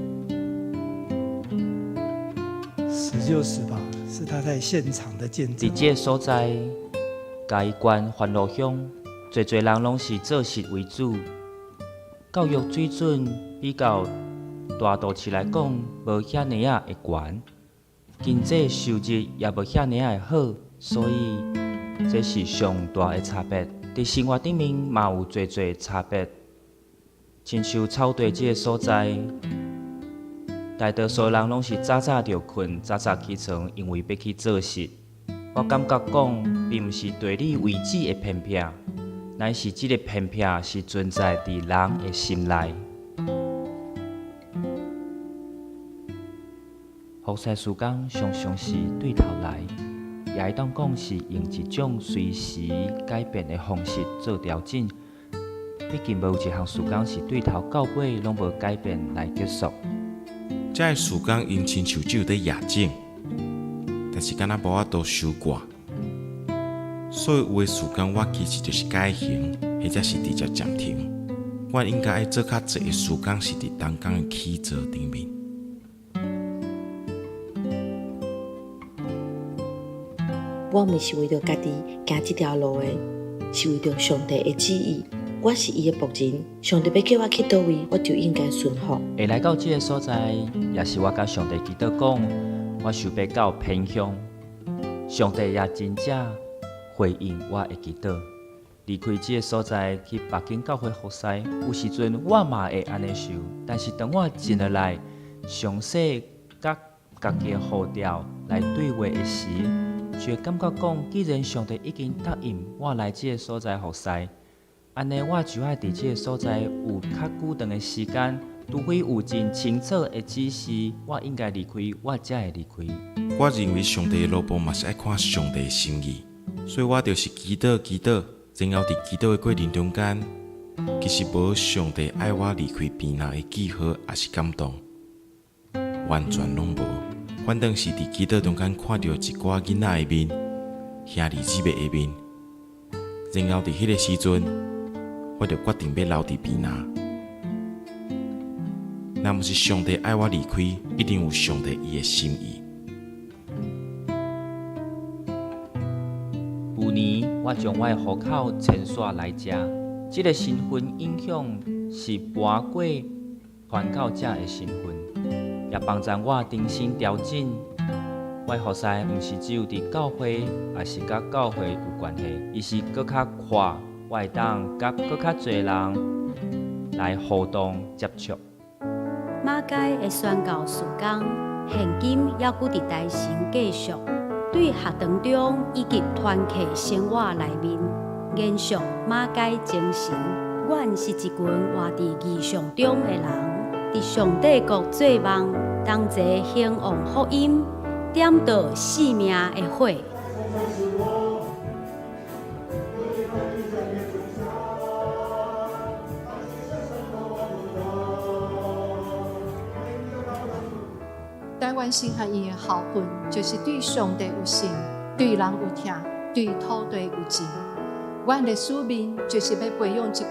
死就死吧，是他在現場的見證。佇這个所在，嘉義縣番路鄉，濟濟人攏是做實為主，教育水準比較大都市來講，無遐爾仔的懸，經濟收入也無遐爾仔的好，所以這是上大的差別。佇生活頂面嘛有濟濟差別，親像草地這个所在，大多數人攏是早早就睏，早早起床，因為欲去做實。我感覺講，並毋是地理位置的偏僻，乃是這个偏僻是存在佇人的心內。服侍事工常常是對頭來，也會當講是用一種隨時改變的方式做調整。畢竟無有一項事工是對頭到尾攏無改變來結束。這个事工𪜶親像只有佇夜景，但是敢若無法度收割。所以有的事工我其實就是改行，或者是直接暫停。我應該愛做較濟的事工，是佇同工的起座頂面。我毋是為著家己行這條路的，是為著上帝的旨意。我是伊的僕人，上帝欲叫我去佗位，我就應該順服。會來到這个所在，也是我佮上帝祈禱講，我想欲到偏鄉，上帝也真正回應我的祈禱。離開這个所在去別間教會服侍，有時陣我嘛會按呢想，但是當我靜落來，詳細佮家己的呼召來對話的時，就會感覺講，既然上帝已經答應我來這个所在服侍，按呢我就愛佇這个所在有較久長的時間，除非有真清楚的指示，我應該離開，我才會離開。我認為上帝的路步嘛是愛看上帝的心意，所以我就是祈禱祈禱，然後佇祈禱的過程中間，其實無上帝愛我離開屏南的記號，抑是感動，完全攏無。反正是佇祈禱中間看著一寡囡仔的面，兄弟姊妹的面，然後佇彼个時陣，我就決定欲留佇屏南。若毋是上帝愛我離開，一定有上帝伊的心意。舊年我將我的戶口遷徙來遮，這个身份影響是搬過傳教者的身份，也幫助我重新調整。我的服侍毋是只有佇教會，抑是佮教會有關係，伊是閣較闊，我會當佮閣較濟人來互動接觸。馬偕的宣教事工，現今猶閣佇台城繼續，對學堂中以及團契生活內面，延續馬偕精神。阮是一群活佇異象中的人，佇上帝國做夢，同齊興旺福音，點著生命的火。台灣神學院的校訓就是對上帝有信，對人有疼，對土地有情。阮的使命就是欲培養一群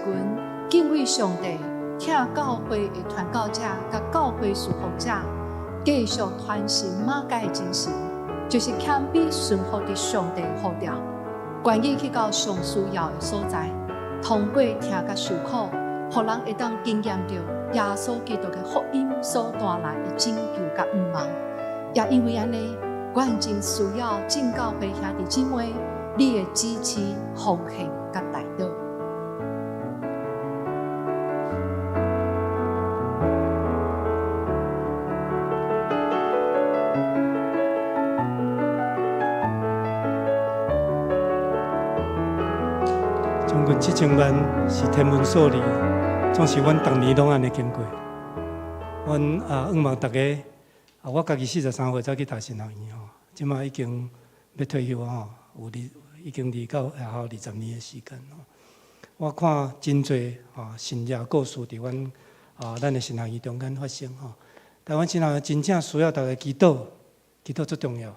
敬畏上帝、疼教會的傳教者佮教會事奉者，繼續傳承馬偕的精神，就是謙卑順服佇上帝呼召，願意去到上需要的所在，通過疼佮受苦，予人會當經驗著耶穌基督的福音所帶來的拯救佮盼望。也因為按呢，阮真需要眾教會兄弟姊妹你的支持、奉獻佮代禱。將軍7000万是天文數字，總是阮逐年攏按呢經過。阮啊，向望大家啊，我家己43歲才去讀神學院吼，這馬已經欲退休吼，有二已經離到學校20年的時間吼。我看真濟啊神蹟故事佇阮啊咱的神學院中間發生吼。台灣神學院真正需要大家祈禱，祈禱足重要。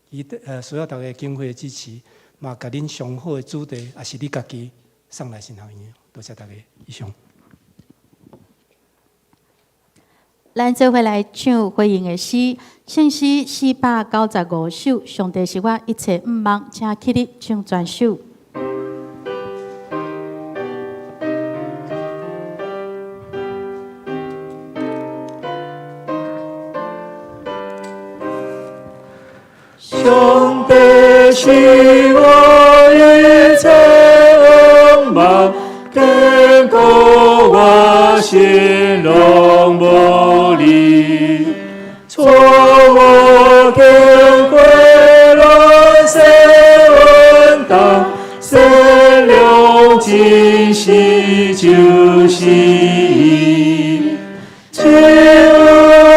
祈需要大家經費的支持，嘛共恁上好的子弟，也是你家己送來神學院。多謝大家，以上。咱做伙來唱回應的詩，聖詩495首，上帝是我一切向望，請起立唱全首。上帝是我一切向望，堅固我心攏無離，帶我經過亂世運動，善良真實就是伊，只有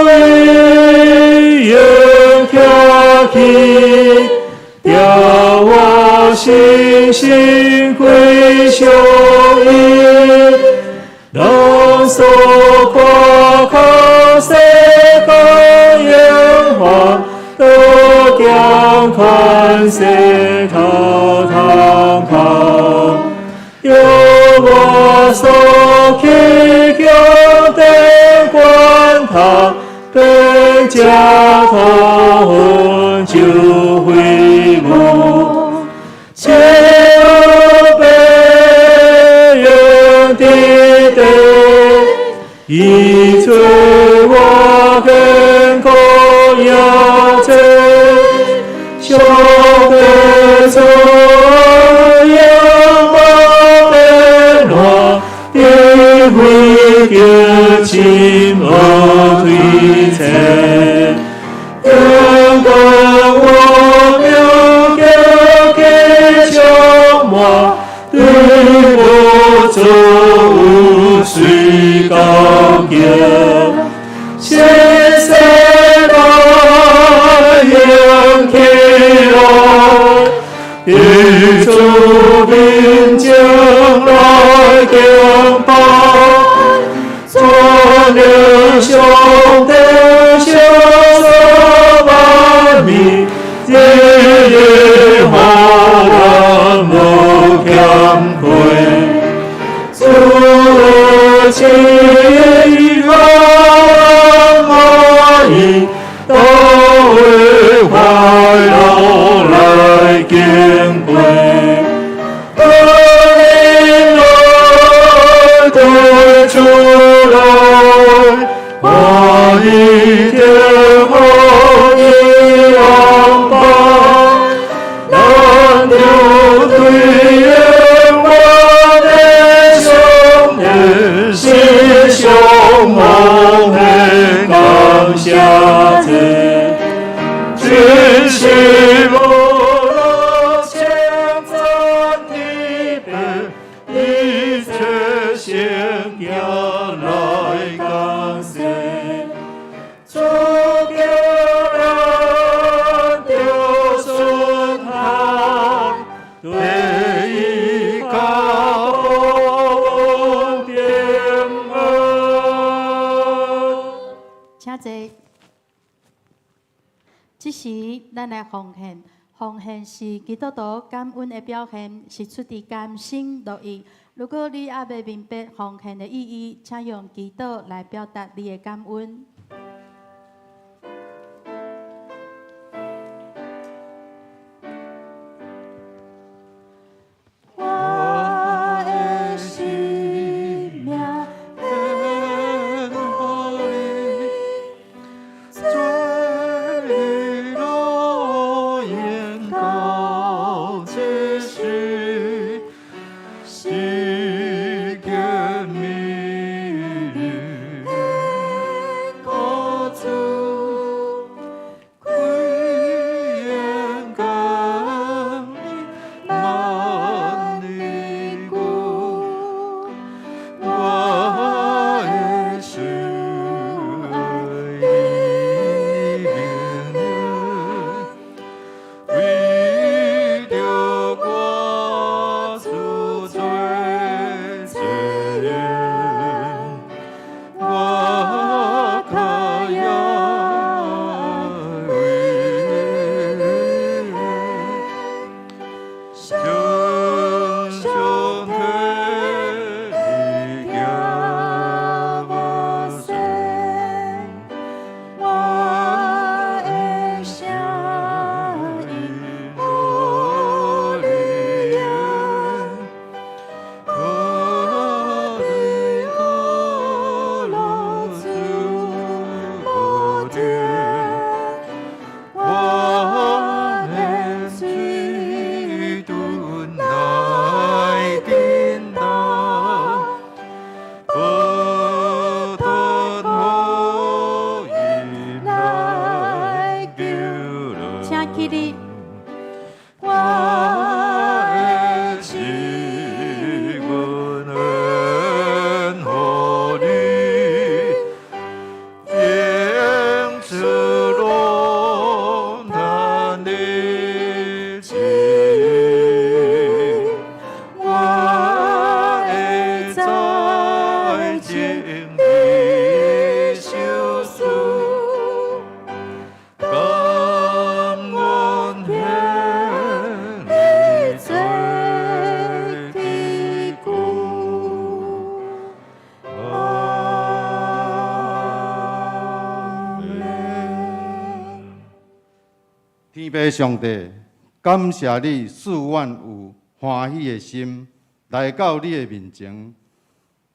伊用徛起，調我信心歸向伊，人所誇靠世間榮華，都將看石頭通靠，有我所祈求的管他，變家頭就會無，千百樣的地，伊做我堅固營寨，上帝做永無變化，智慧叫心無推測，永光我名叫吉充滿，對我做有水高橋，新世代興起來，彼主面前來敬拜，全能上帝賞賜萬民，日日予咱無欠虧。主的慈愛伊，都會快樂來敬拜。當來對主來，歡喜天後的安排，咱就對我的上帝是上好的感謝祭，真是無論稱讚你的一切聖潔來感謝，主叫咱得順行，對伊較平安。請坐。這時，咱來奉獻。奉獻是基督徒感恩的表現，是出自甘心樂意。如果你猶未明白奉獻的意義，請用祈禱來表達你的感恩。我的生命獻予你，做你樂園到這時，時間美麗。我可要為你常常替你行無說，我的聲音予你聽，我的樂主無定，我的水準來振動，不斷予來求請起立。我的主阮恩予你，永出羅難的旨意，我會在真理相屬，甘願獻你做基督。阿門。天父上帝，感謝你賜阮有歡喜的心來到你的面前，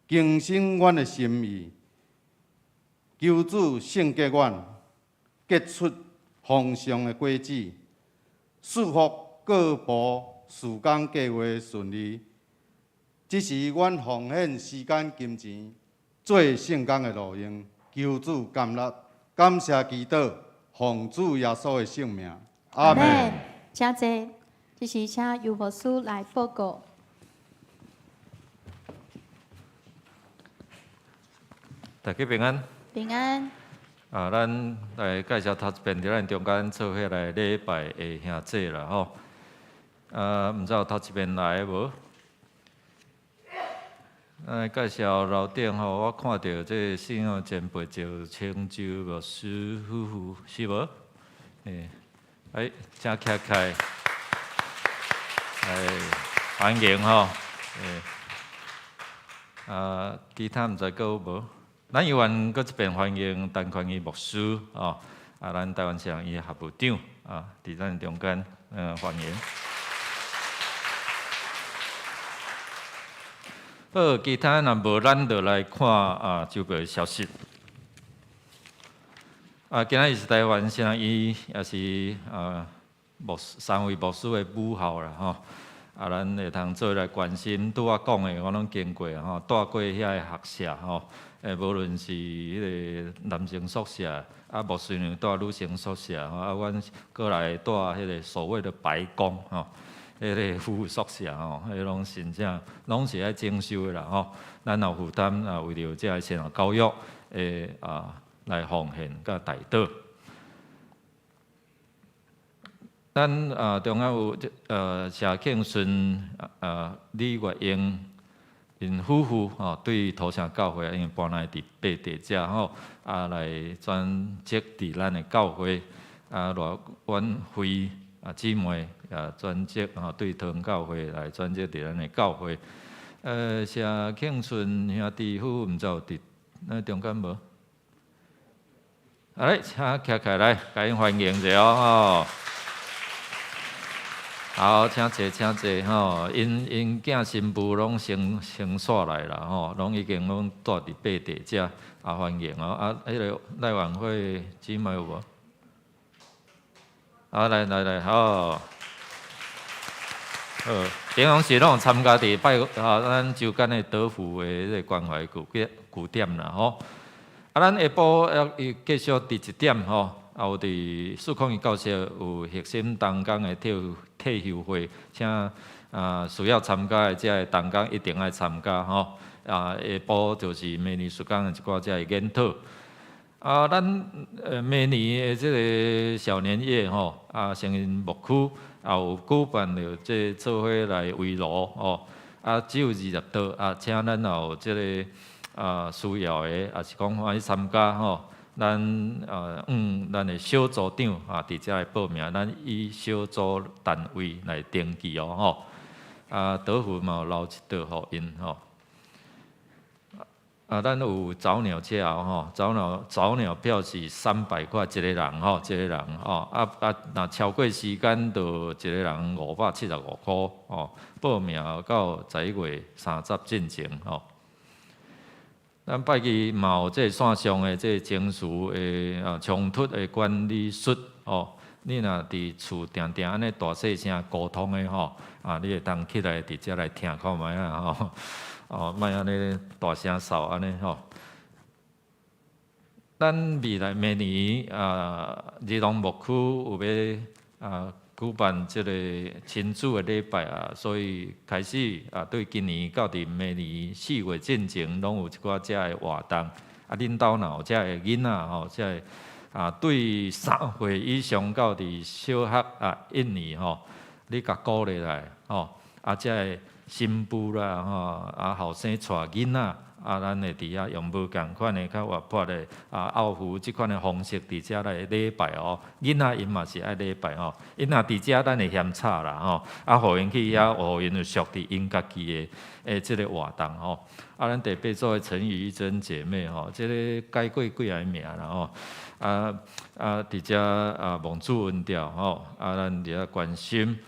更新阮的心意，求主聖潔阮，結出豐盛的果子，祝福各部事工計劃順利。這是阮奉獻時間金錢做聖工的路用，求主甘納，感謝祈禱，奉主耶穌的聖名，阿門。請坐，這時請尤牧師來報告。大家平安。平安。啊，咱來介紹頭一遍佇咱中間做伙來禮拜的兄姊啦吼。啊，毋知有頭一遍來的無？來介紹樓頂吼，我看著這個信仰前輩趙清洲牧師夫婦是無？欸，哎，請徛開，哎，歡迎吼，欸，啊，其他毋知閣有無？咱猶原閣這邊歡迎陳寬義牧師哦，啊，咱台灣神學院學部長啊，佇咱中間，歡迎。好，其他若無，咱就來看啊，周報的消息。啊，今仔日是台灣神學院，也是啊牧三位牧師的母校啦吼。啊，咱會通做來關心，拄仔講的，我攏經過吼，蹛過遐个學舍吼。欸，無論是彼個男生宿舍，啊，牧師娘蹛女生宿舍，吼，啊，阮閣來蹛彼個所謂的白宮吼，彼個夫婦宿舍吼，彼攏真正攏是愛整修的啦吼。咱也有負擔啊，為著這个神學教育的啊來奉獻佮代禱。咱啊中間有謝慶順啊李月英𪜶夫婦吼，對土城教會因為搬來佇八地遮吼，啊來專職佇咱的教會，啊賴婉慧啊姊妹也專職吼，對桃園教會來專職佇咱的教會。謝慶順兄弟夫婦毋知有佇咱中間無？啊來，請徛起來，共𪜶歡迎一下哦。好，請坐，請坐吼。𪜶𪜶囝新婦攏先煞來啦吼，攏已經攏蹛佇八地遮，啊歡迎哦。啊，彼個賴婉慧姊妹有無？啊，來來來，好。好，平常時攏有參加佇拜啊，咱周間的德福的彼個關懷據據點啦吼。啊，咱下晡要繼續佇一點吼。啊，有佇四空一教室有核心同工的退休會，請啊需要參加的這个同工一定愛參加吼。啊，下晡就是明年暑假的一寡這个研討。啊，咱明年的這个小年夜吼，啊，成仁牧區也有舉辦著這做伙來圍爐吼。啊，只有20桌啊，請咱若有這个啊需要的，也是講歡喜參加吼，咱咱的小組長啊，佇遮來報名，咱以小組單位來登記哦吼。啊，德福嘛有留一桌予𪜶吼。啊，咱有早鳥票吼，早鳥票是300塊一个人吼，一个人吼。啊，若超過時間，就一个人575塊吼。報名到11月30進前吼。咱拜日嘛有這个線上的這个情緒的啊衝突的管理術吼。你若佇厝定定按呢大細聲溝通的吼，啊，你會當起來佇遮來聽看覓啊吼。哦，莫按呢大聲嗽按呢吼。咱未來明年啊，二龍牧區有欲啊舉辦這个親子的禮拜啊，所以開始啊，對今年到佇明年4月進前，攏有一寡遮的活動。啊，恁兜若有遮的囡仔吼，遮的啊對3歲以上到佇小學啊一年吼，你共鼓勵來吼，啊遮的新婦啦吼，啊後生帶囡仔，啊咱會佇遐用無仝款的較活潑的啊奧福這款的方式佇遮來禮拜哦。囡仔𪜶嘛是愛禮拜吼，𪜶若佇遮咱會嫌吵啦吼，啊予𪜶去遐，予𪜶有屬佇𪜶家己的這个活動吼。啊，咱第八組的陳瑜珍姐妹吼，這个改過幾个名啦吼。啊，佇遮啊望主恩召吼，啊咱佇遐關心。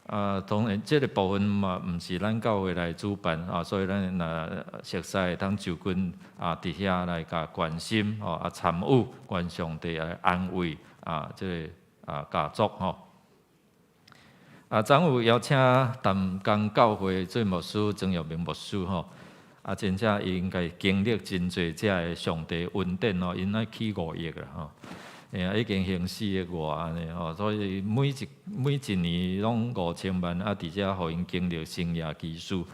啊，當然，這个部分嘛，毋是咱教會來主辦啊，所以咱若熟似會當就近啊，佇遐來共關心吼，啊參與，願上帝來安慰啊，這个啊家族吼。啊，昨有邀請淡江教會做牧師曾玉明牧師吼，啊，真正伊應該經歷真濟遮个上帝恩典吼，𪜶愛起5億啦吼。哎呀，已經還4億外按呢吼，所以每一年攏5000萬啊，佇遮予𪜶經歷生涯技術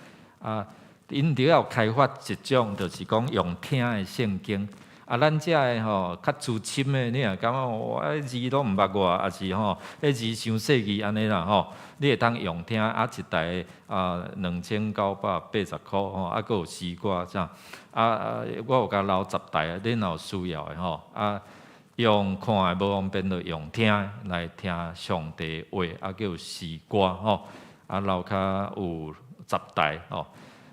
啊，𪜶著有開發一種，就是講用聽的聖經啊，咱遮的吼較資深的，你若感覺我字攏毋捌我，抑是吼，彼字傷細字按呢啦吼，你會當用聽啊，一台啊2980箍吼，啊，閣有詩歌啥啊，我有共留10台，恁若有需要的吼啊。用看的無方便，就用聽來聽上帝話，啊，閣有詩歌吼，啊，樓跤有10台吼，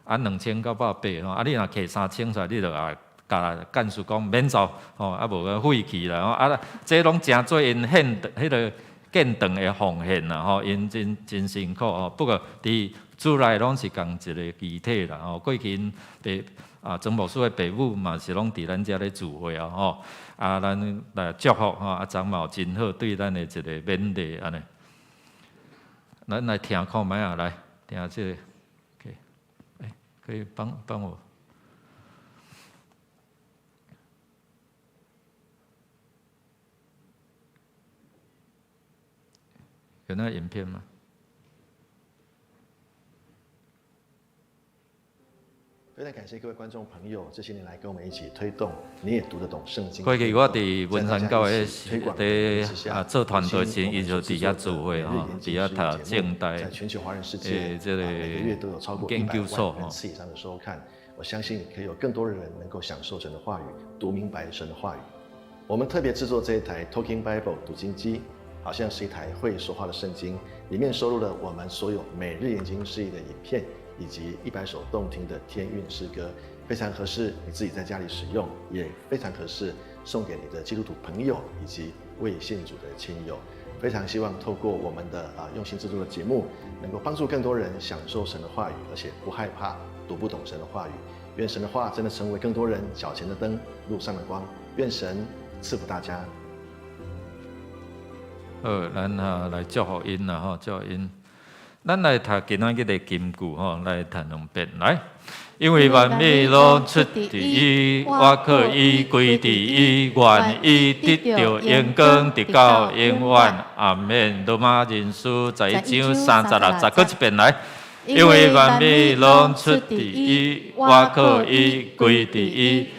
啊，2980吼，啊，你若摕3000出來，你就啊，共幹事講免做吼，啊，無閣廢去啦吼，啊，這攏誠做𪜶獻彼个建堂的奉獻啦吼，𪜶真真辛苦吼。不過佇主內攏是仝一个肢體啦吼，過去𪜶爸啊曾牧師的爸母嘛是攏佇咱遮咧聚會啊吼。啊，咱來祝福吼，啊，曾嘛有真好對咱的一个勉勵按呢。咱來聽看覓啊，來聽這个，OK，欸，可以幫幫我。有那個影片嗎？非常感謝各位觀眾朋友這些年來跟我們一起推動，你也讀得懂聖經。過去我佇文山教會佇啊做團隊時，伊就佇遐聚會吼，佇遐讀正大的這個研究所吼。次以上的收看，我相信可以有更多的人能夠享受神的話語，讀明白神的話語。我們特別製作這一台 Talking Bible 讀經機，好像是一台會說話的聖經，裡面收錄了我們所有每日研經釋義的影片。以及100首動聽的天韻詩歌，非常合適你自己在家裡使用，也非常合適送給你的基督徒朋友以及未信主的親友。非常希望透過我們的啊用心製作的節目，能夠幫助更多人享受神的話語，而且不害怕讀不懂神的話語。願神的話真的成為更多人腳前的燈，路上的光。願神賜福大家。好，咱啊來祝福𪜶啦吼，祝福𪜶。咱來讀今仔日的金句吼，來讀兩遍來。因為萬物攏出佇伊，倚靠伊，歸佇伊，願伊得著榮光，直到永遠。阿們。羅馬人書11章36節，閣一遍來。因為萬物攏出佇伊，倚靠伊，歸佇伊，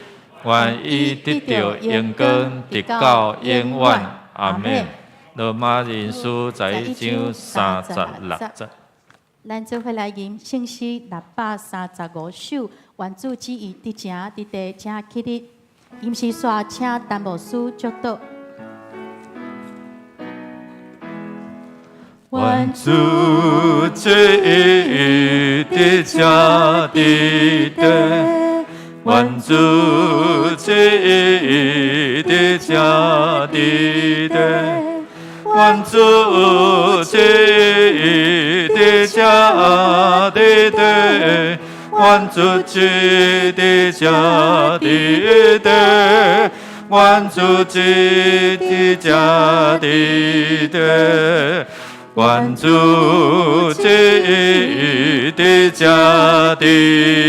願伊得著榮光，直到永遠。阿們。羅馬人書11章36節。咱做伙來吟聖詩635首，願主旨意佇情佇地，請起立。吟詩煞請陳牧師祝禱。願主旨意佇情佇地，願主旨意佇情佇地，願主旨意佇情佇地，願主旨佇情佇地，願主旨佇情佇地，願主旨意佇情佇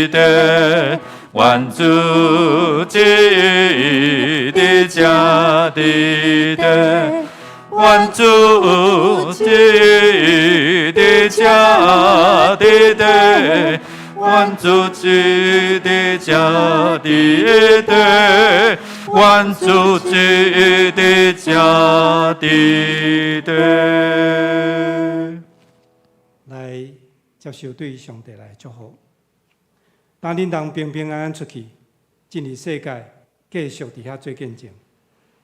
地，願主旨意佇情佇地，願主旨意佇情佇地，願主旨佇情佇地，願主旨佇情佇地。來接受對上帝來祝福。當恁人平平安安出去，進入世界，繼續佇遐做見證。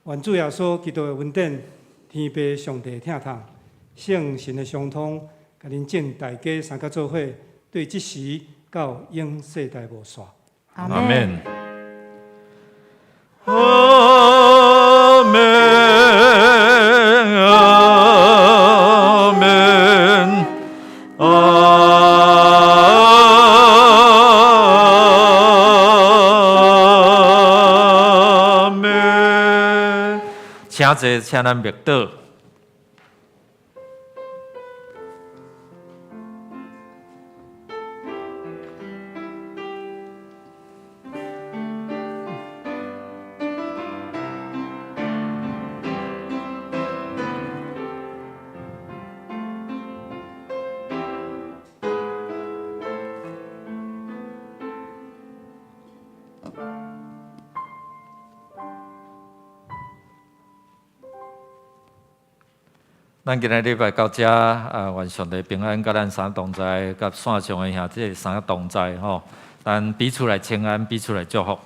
願主耶穌基督的恩典、天父上帝的疼痛、聖神的相通，共恁眾大家三甲做伙，對這時到永世代無煞。阿們。阿們，阿們，阿們。請坐，請咱默禱。咱今日禮拜到遮啊，願上帝平安，佮咱三同在，佮線上的兄弟三同在吼，咱彼此來請安，彼此來祝福。